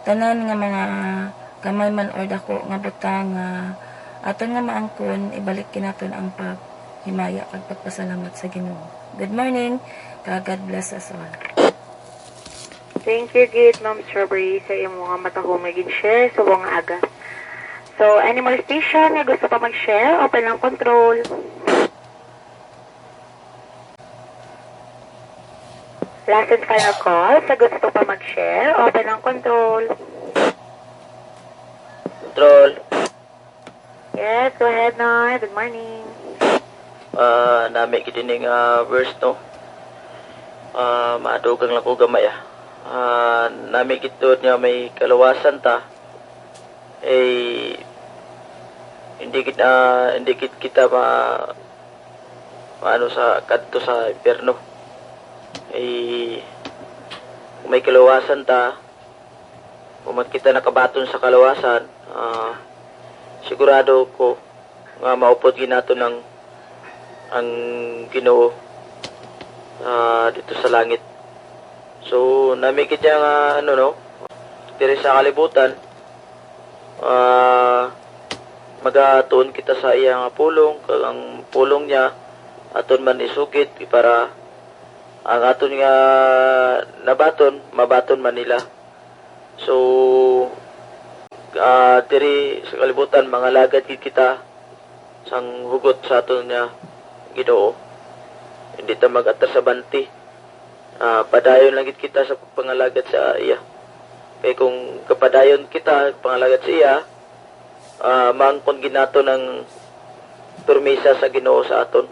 tanan nga mga gamay man or dako nga butang nga aton nga maangkon, ibalik gid naton ang paghimaya kag pagpasalamat sa Ginoo. Good morning, kag God bless us all. Thank you gid, Ma'am Strawberry, sa imo nga matahom nga gin-share subong nga aga. So, any more station nga gusto pa mag-share? Open lang control. Last and final call. Sa gusto pa mag-share, open ang control. Control. Yes, go ahead, Noy. Good morning. Ah, nami gid ini nga verse, no. Ah, madugang lang ko gamay, ah. Ah, nami gid to nga may kaluwasan ta. Eh, hindi gid, ah, hindi gid kita ma-, maano sa kadto sa impyerno. Eh, kung may kaluwasan ta, kung man kita nakabaton sa kaluwasan, ah, sigurado ko nga maupod gid naton ang, ang Ginoo, ah, dito sa langit. So, nami gid ya nga, ano, no, diri sa kalibutan, ah, magatuon kita sa iya nga pulong, kag ang pulong niya aton man isugid para ang aton nga nabaton, mabaton man nila. So, ah, diri sa kalibutan, mangalagad gid kita sang hugot sa aton nga Ginoo. Hindi ta mag-atras sa banti. Ah, padayon lang gid kita sa pagpangalagad sa iya. Kay kung kapadayon kita pangalagad sa iya, ah, maangkon gid naton ang permisa sa Ginoo sa aton.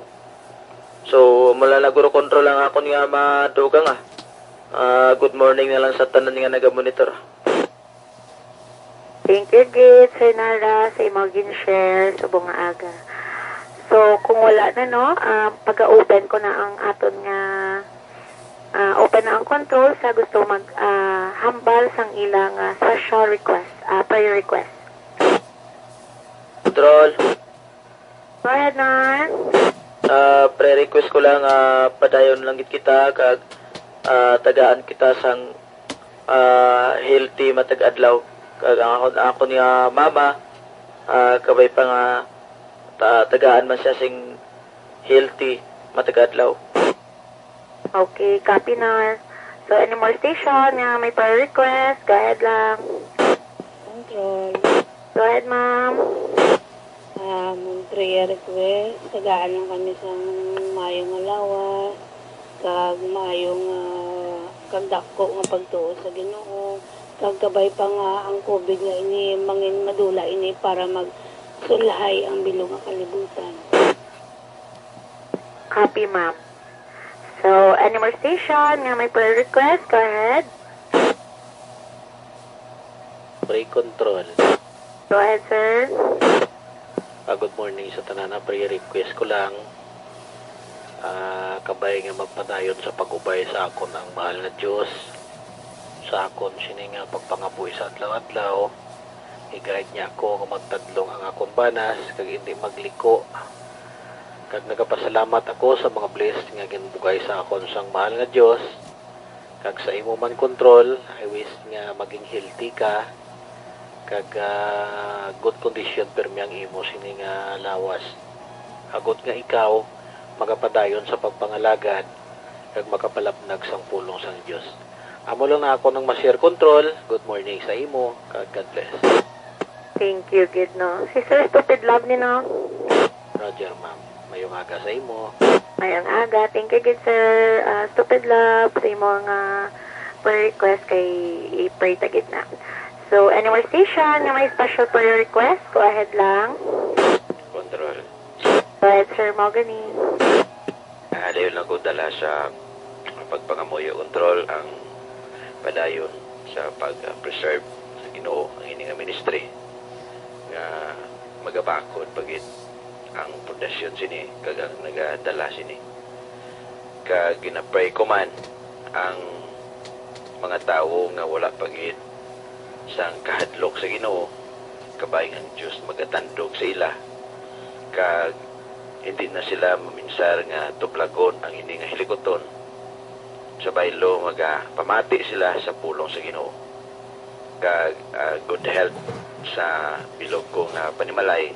So, mula na, Guro Control, ang akon nga madugang, ah. Ah, good morning na lang sa tanan nga nagamonitor. Thank you gid, Sir Nara, sa imo gin-share subong nga aga. So, Kung wala na, no, ah, pag-open ko na ang aton nga, ah, open na ang control sa gusto mag, ah, hambal sang ilang, ah, special request, ah, prayer request. Control. Go ahead, Nar. Ah, prayer request ko lang, ah, padayon lang gid kita kag, ah, tagaan kita sang, ah, healthy matag adlaw. Kag ang akon, akon nga mama, ah, kabay pa nga ta-, tagaan man siya sing healthy matag adlaw. Okay, copy, Nar. So, any more station nga may prayer request, go ahead lang. Control. Go ahead, ma'am. Um, prayer request, tagaan lang kami sang maayong nga lawas, kag maayong, ah, kag dako nga pagtuo sa Ginoo, kag kabay pa nga ang COVID nga ini mangin madula ini para magsulhay ang bilog nga kalibutan. Copy, ma'am. So, any more station nga may prayer request? Go ahead. Pray control. Go ahead, sir. Ah, good morning sa tanan. Ah, prayer request ko lang. Ah, kabay nga magpadayon sa pag-ubay sa akon ang mahal nga Dios. Sa akon sini nga pagpangabuhi sa adlaw-adlaw, i-guide niya ako nga magtadlong ang akon banas kag indi magliko. Kag nagapasalamat ako sa mga blessed nga ginbugay sa akon sang mahal nga Dios. Kag sa imo man, Control, I wish nga maging healthy ka, kag, ah, good condition pirmi ang imo sini nga lawas, agod nga ikaw magapadayon sa pagpangalagad kag makapalapnag sang pulong sang Dios. Amo lang na ako nang ma-share, Control. Good morning sa imo, kag God bless. Thank you gid, no. Si Sir Stupid Love ni, no? Roger, ma'am. Mayong aga sa imo. Mayong aga. Thank you gid, Sir, ah, Stupid Love, sa imo nga prayer request kay i-pray ta gid na. So, any more station nga may special prayer request, go ahead lang. Control. Go ahead, Sir Mahogany. Ah, dayon lang ko dala sa pagpangamuyo, Control, ang padayon sa pag-preserve sa Ginoo ang ini nga ministry nga magabakod pa gid ang pundasyon sini kag ang nagadala sini. Kag ginapray ko man ang mga tawo nga wala pa gid sang kahadlok sa Ginoo, kabay nga ang Dios magatandog sa ila, kag hindi na sila maminsar nga tublagon ang ini nga hilikuton. Sa baylo, magapamati sila sa pulong sa Ginoo, kag, ah, good health sa bilog ko nga panimalay,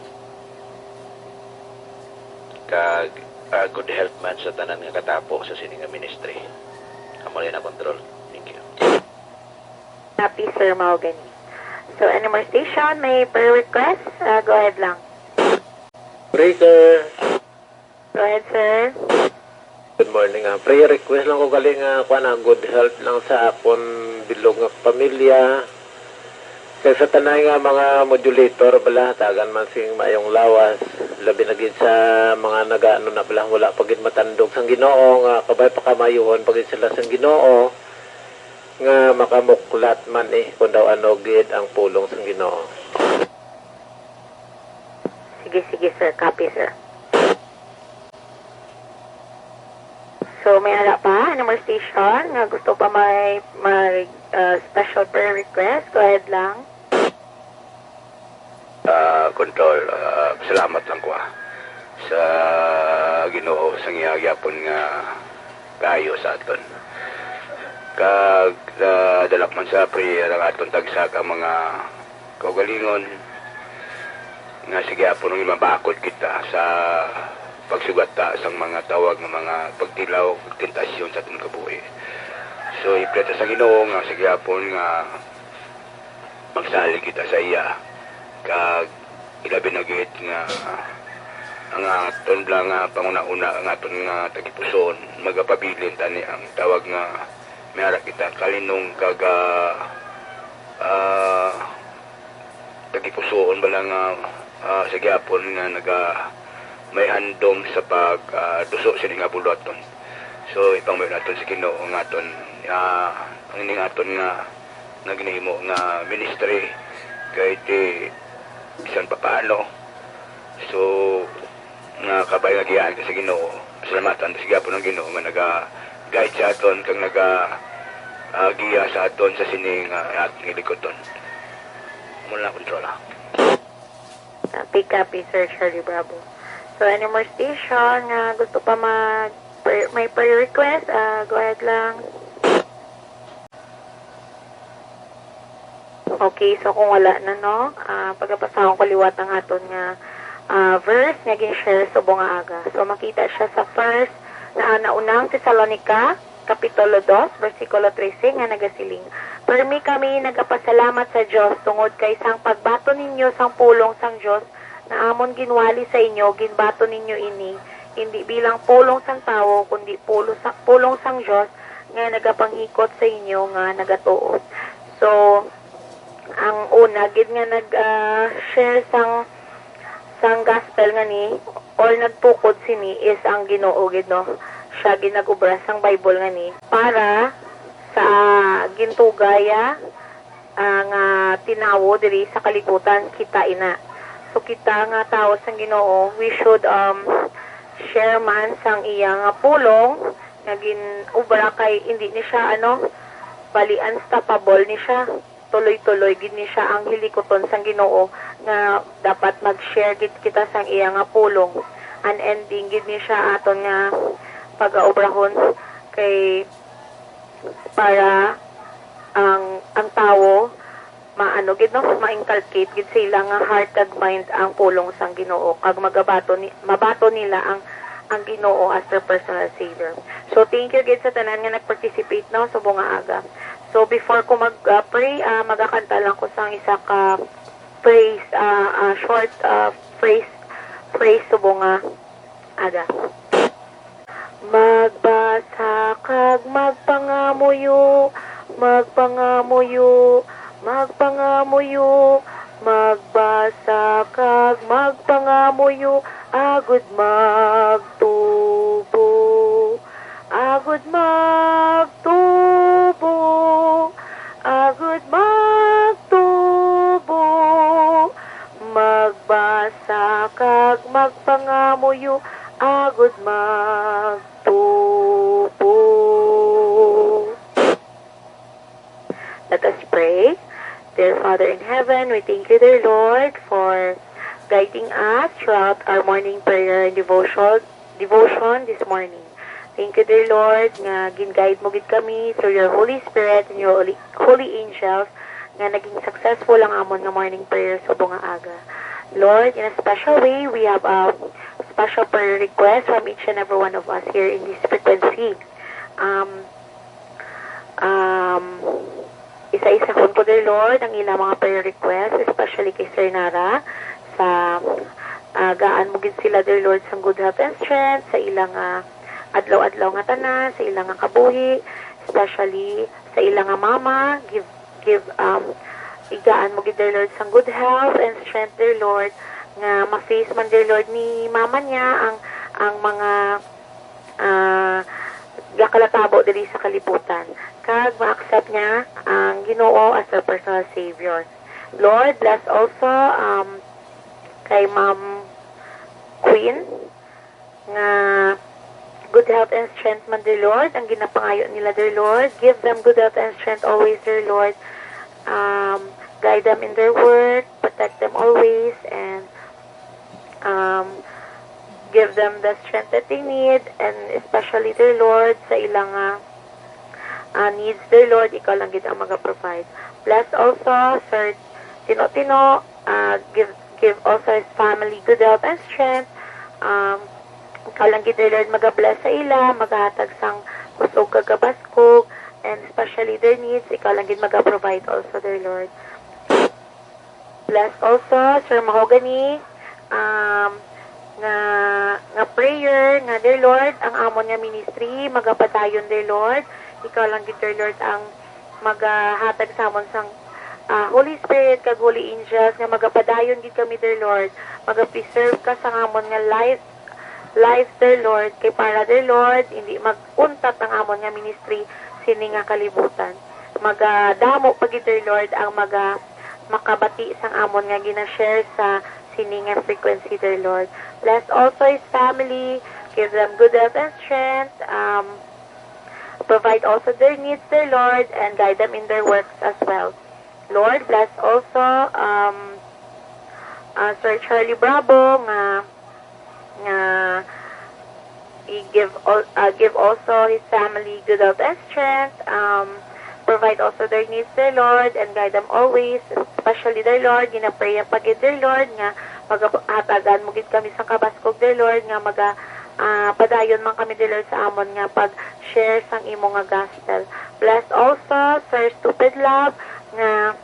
kag, ah, good health man sa tanan nga katapo sa sini nga ministry. Amo lang na, Control. Thank you. Happy, Sir Mahogany. So, any more station? May prayer request? Ah, go ahead lang. Breaker. Go ahead, sir. Good morning. Ah, prayer request lang ko gali nga kuan, ah, good health lang sa akon bilog nga pamilya. Kag sa tanan nga mga modulator bala, tagan man sing maayong lawas, labi na gid sa mga nagaano na bala, wala pa gid matandog sang Ginoo, nga kabay pakamayuhon pa gid sila sang Ginoo, nga makamuklat man, eh, kung daw ano gid ang pulong sang Ginoo. Sige, sige, sir. Copy, sir. So, may ara pa, number station, nga gusto pa may, may, uh, special prayer request, go ahead lang. Ah, Control, ah, salamat lang ko, ah, sa Ginoo sa iya gyapon nga kaayo sa aton. Kag, ah, dalak man sa prayer ang aton tagsa ka mga kaugalingon nga sa gyapon nga mabakod kita sa pagsugata sang mga tawag nga mga pagtilaw ug tentasyon sa aton kabuhi. So, i-pray ta sa Ginoo nga sa gyapon nga magsalig kita sa iya, kag ilabi na gid nga ang aton bala nga panguna-una, ang aton nga tagipusoon, magapabilin tani ang tawag nga may ara kita kalinong kag, ah, ah, tagipusoon bala nga, ah, sa gyapon nga naga may handom sa pag, ah, duso sini nga buloton. So, ipangmayo naton sa Ginoo nga aton, ah, ang ining aton nga nga ginahimo nga ministry kay ti bisan papaano. So, Nga kabay nga giyaan ka sa Ginoo, salamatan ta sa gihapon ang Ginoo nga naga-guide sa aton kag naga, ah, giya sa aton sa sini nga aton gilikuton. Muna na, Controla. Copy, copy, Sir Charlie Bravo. So, any more station nga gusto pa mag, prayer, may prayer request, ah, go ahead lang. Okay, so kung wala na, no, ah, pagapasahon ko liwat ang aton nga, ah, verse nga gin-share subong nga aga. So, makita siya sa first na, na unang Tesalonica, Kapitulo dos, bersikulo trese, nga nagasiling, "Permi kami nagapasalamat sa Dios tungod kay sang pagbaton ninyo sang pulong sang Dios na amon ginwali sa inyo, ginbaton ninyo ini, hindi bilang pulong sang tawo, kundi pulo sa, pulong sang Dios nga nagapanghikot sa inyo nga nagatuo." So, ang una gid nga nag, ah, share sang, sang gospel nga ni, or nagtukod sini is ang Ginoo gid, no? Siya gid nag-obra sang Bible nga ni para sa gintugaya, ah, nga tinawo diri sa kalibutan, kita ina. So, kita nga tawo sang Ginoo, we should, um, share man sang iya nga pulong nga gin-obra, kay hindi ni siya, ano, bali, unstoppable ni siya. Tuloy-tuloy gid ni siya ang hilikuton sang Ginoo, nga dapat mag-share gid kita sang iya nga pulong. Unending gid ni siya aton nga pagaubrahon, kay para ang, ang tawo maano gid, no, ma-inculcate gid sa ila nga heart kag mind ang pulong sang Ginoo, kag magabaton ni, mabaton nila ang, ang Ginoo as their personal Savior. So, thank you gid sa tanan nga nag-participate, no, subong nga aga. So, before ko mag, ah, pray, ah, magakanta lang ko sang isa ka praise, ah, ah, short, ah, phrase, phrase subong nga aga. Magbasa kag magpangamuyo, magpangamuyo, magpangamuyo, magbasa kag magpangamuyo, agud magtubo, agud magtubo, agud magtubo, magbasa kag magpangamuyo, agud magtubo. Let us pray. Dear Father in heaven, we thank you, dear Lord, for guiding us throughout our morning prayer and devotion, devotion this morning. Thank you, dear Lord, nga gin-guide mo gid kami through your Holy Spirit and your holy, holy angels, nga naging successful ang amon nga morning prayer subong nga aga. Lord, in a special way, we have a special prayer request from each and every one of us here in this frequency. Um, um, isa-isahon ko, dear Lord, ang ilang mga prayer request, especially kay Sir Nara, sa, ah, gaan mo gid sila, dear Lord, sang good health and strength sa ilang, ah, adlaw-adlaw nga tanan, sa ilang nga kabuhi, especially sa ilang nga mama. Give, give, um, igaan mo gid, dear Lord, sang good health and strength, dear Lord, nga ma-face man, dear Lord, ni mama niya ang, ang mga, ah, gakalatabo diri sa kalibutan, kag ma-accept niya ang Ginoo as her personal Savior. Lord, bless also, um, kay Ma'am Queen, nga good health and strength man, dear Lord, ang ginapangayo nila, dear Lord. Give them good health and strength always, dear Lord. Um, guide them in their work, protect them always, and, um, give them the strength that they need, and especially, dear Lord, sa ilang, ah, ah, needs, dear Lord, ikaw lang gid ang maga-provide. Bless also Sir Tino-Tino, ah, give, give also his family good health and strength. Um, ikaw lang gid, dear Lord, maga-bless sa ila, magahatag sang kusog kag kabaskog, and especially their needs, ikaw lang gid maga-provide also, dear Lord. Bless also Sir Mahogany, um, nga, nga prayer, nga, dear Lord, ang amon nga ministry magapadayon, dear Lord. Ikaw lang gid, dear Lord, ang magahatag sa amon sang, ah, Holy Spirit kag holy angels, nga magapadayon gid kami, dear Lord. Magapreserve ka sa amon nga life, life, dear Lord, kay para, dear Lord, hindi mag-untat ang amon nga ministry sini nga kalibutan. Magadamo pa gid, dear Lord, ang maga-, makabati sang amon nga gina-share sa sini nga frequency, dear Lord. Bless also his family, give them good health and strength, um, provide also their needs, dear Lord, and guide them in their works as well. Lord, bless also, um, uh, Sir Charlie Bravo nga, nga i-give al-, uh, give also his family good health and strength. Um, provide also their needs, dear Lord, and guide them always. Especially, dear Lord, ginapray pa gid, dear Lord, nga magahatagan mo gid kami sa kabaskog, dear Lord, nga maga, ah, padayon man kami, dear Lord, sa amon nga pag-share sang imo nga gospel. Bless also Sir Stupid Love, nga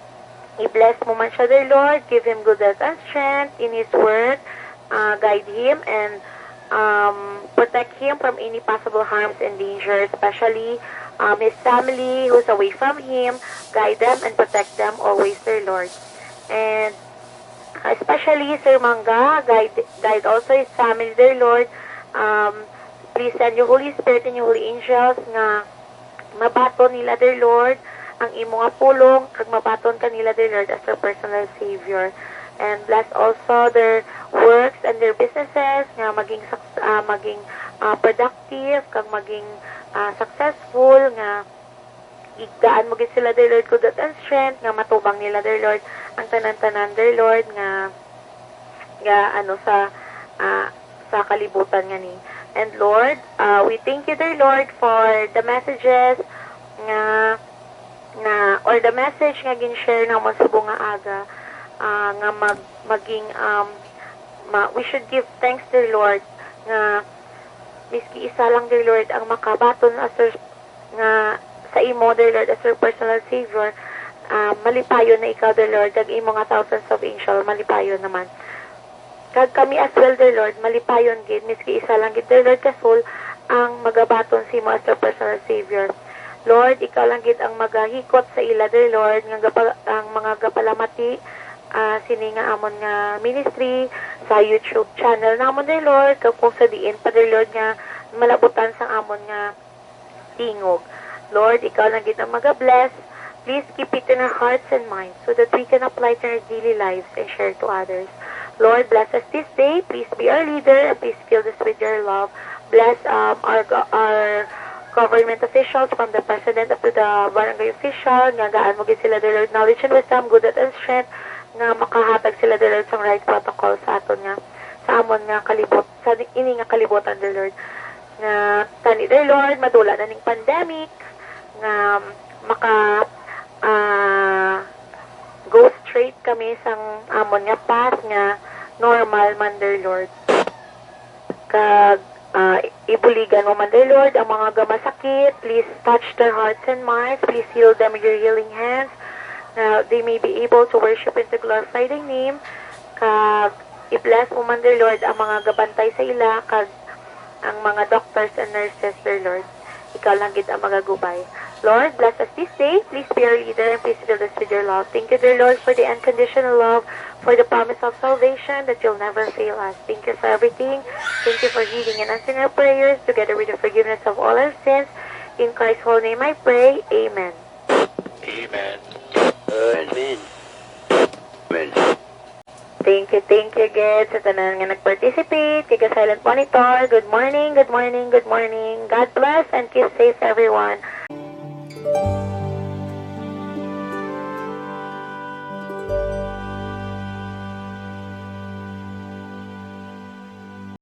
i-bless mo man siya, dear Lord. Give him good health and strength in his work. Uh, guide him and, um, protect him from any possible harms and danger, especially, um, his family who's away from him. Guide them and protect them always, dear Lord. And especially Sir Mangga, guide, guide also his family, dear Lord. Um, please send your Holy Spirit and your holy angels nga mabaton nila, dear Lord, ang imo nga pulong, kag mabaton ka nila, dear Lord, as their personal Savior. And bless also their works and their businesses, nga maging suc-, ah, maging, ah, productive, kag maging, ah, successful, nga igdaan mo gid sila, dear Lord, good health and strength, nga matubang nila, dear Lord, ang tanan-tanan, dear Lord, nga nga, ano, sa, ah, sa kalibutan nga ni. And Lord, ah, we thank you, dear Lord, for the messages nga, nga, or the message nga gin-share namon sa bunga aga, ah, nga mag-, maging, um, ma-, we should give thanks, dear Lord, nga miski isa lang, dear Lord, ang makabaton as their nga sa imo, dear Lord, as your personal Savior, ah, malipayon na ikaw, dear Lord, kag imo nga thousands of angel, malipayon naman. Kag kami as well, dear Lord, malipayon gid, miski isa lang gid, dear Lord, ka soul ang magabaton sa imo as your personal Savior. Lord, ikaw lang gid ang magahikot sa ila, dear Lord, nga gapa-, ang mga gapalamati, ah, sini nga amon nga ministry sa YouTube channel namon, dear Lord, kag kung sa diin pa, dear Lord, nga malabutan sang amon nga tingog. Lord, ikaw lang gid ang maga-bless. Please keep it in our hearts and minds so that we can apply it in our daily lives and share it to others. Lord, bless us this day. Please be our leader and please fill us with your love. Bless, um, our go-, our government officials, from the president up to the barangay official, nga gaan mo gid sila, dear Lord, knowledge and wisdom, good health and strength, nga makahatag sila, dear Lord, sang right protocol sa aton nga, sa amon nga kalibot-, sa ini nga kalibutan, dear Lord, nga kani, dear Lord, madula na ning pandemic, nga maka, ah, go straight kami sang amon nga path nga normal man, dear Lord. Kag, ah, ibuligan mo man, dear Lord, ang mga gamasakit. Please touch their hearts and minds. Please heal them with your healing hands, na they may be able to worship and to glorify thy name. Kag i-bless mo man, dear Lord, ang mga gabantay sa ila, kag ang mga doctors and nurses, dear Lord. Ikaw lang gid ang magagubay. Lord, bless us this day. Please be our leader and please fill us with your love. Thank you, dear Lord, for the unconditional love, for the promise of salvation that you'll never fail us. Thank you for everything. Thank you for healing and answering our prayers, together with the forgiveness of all our sins. In Christ's holy name I pray. Amen. Amen. Amen. Amen. Thank you, thank you, gid, sa tanan nga nag-participate. Kay ka silent monitor, good morning, good morning, good morning. God bless and keep safe, everyone.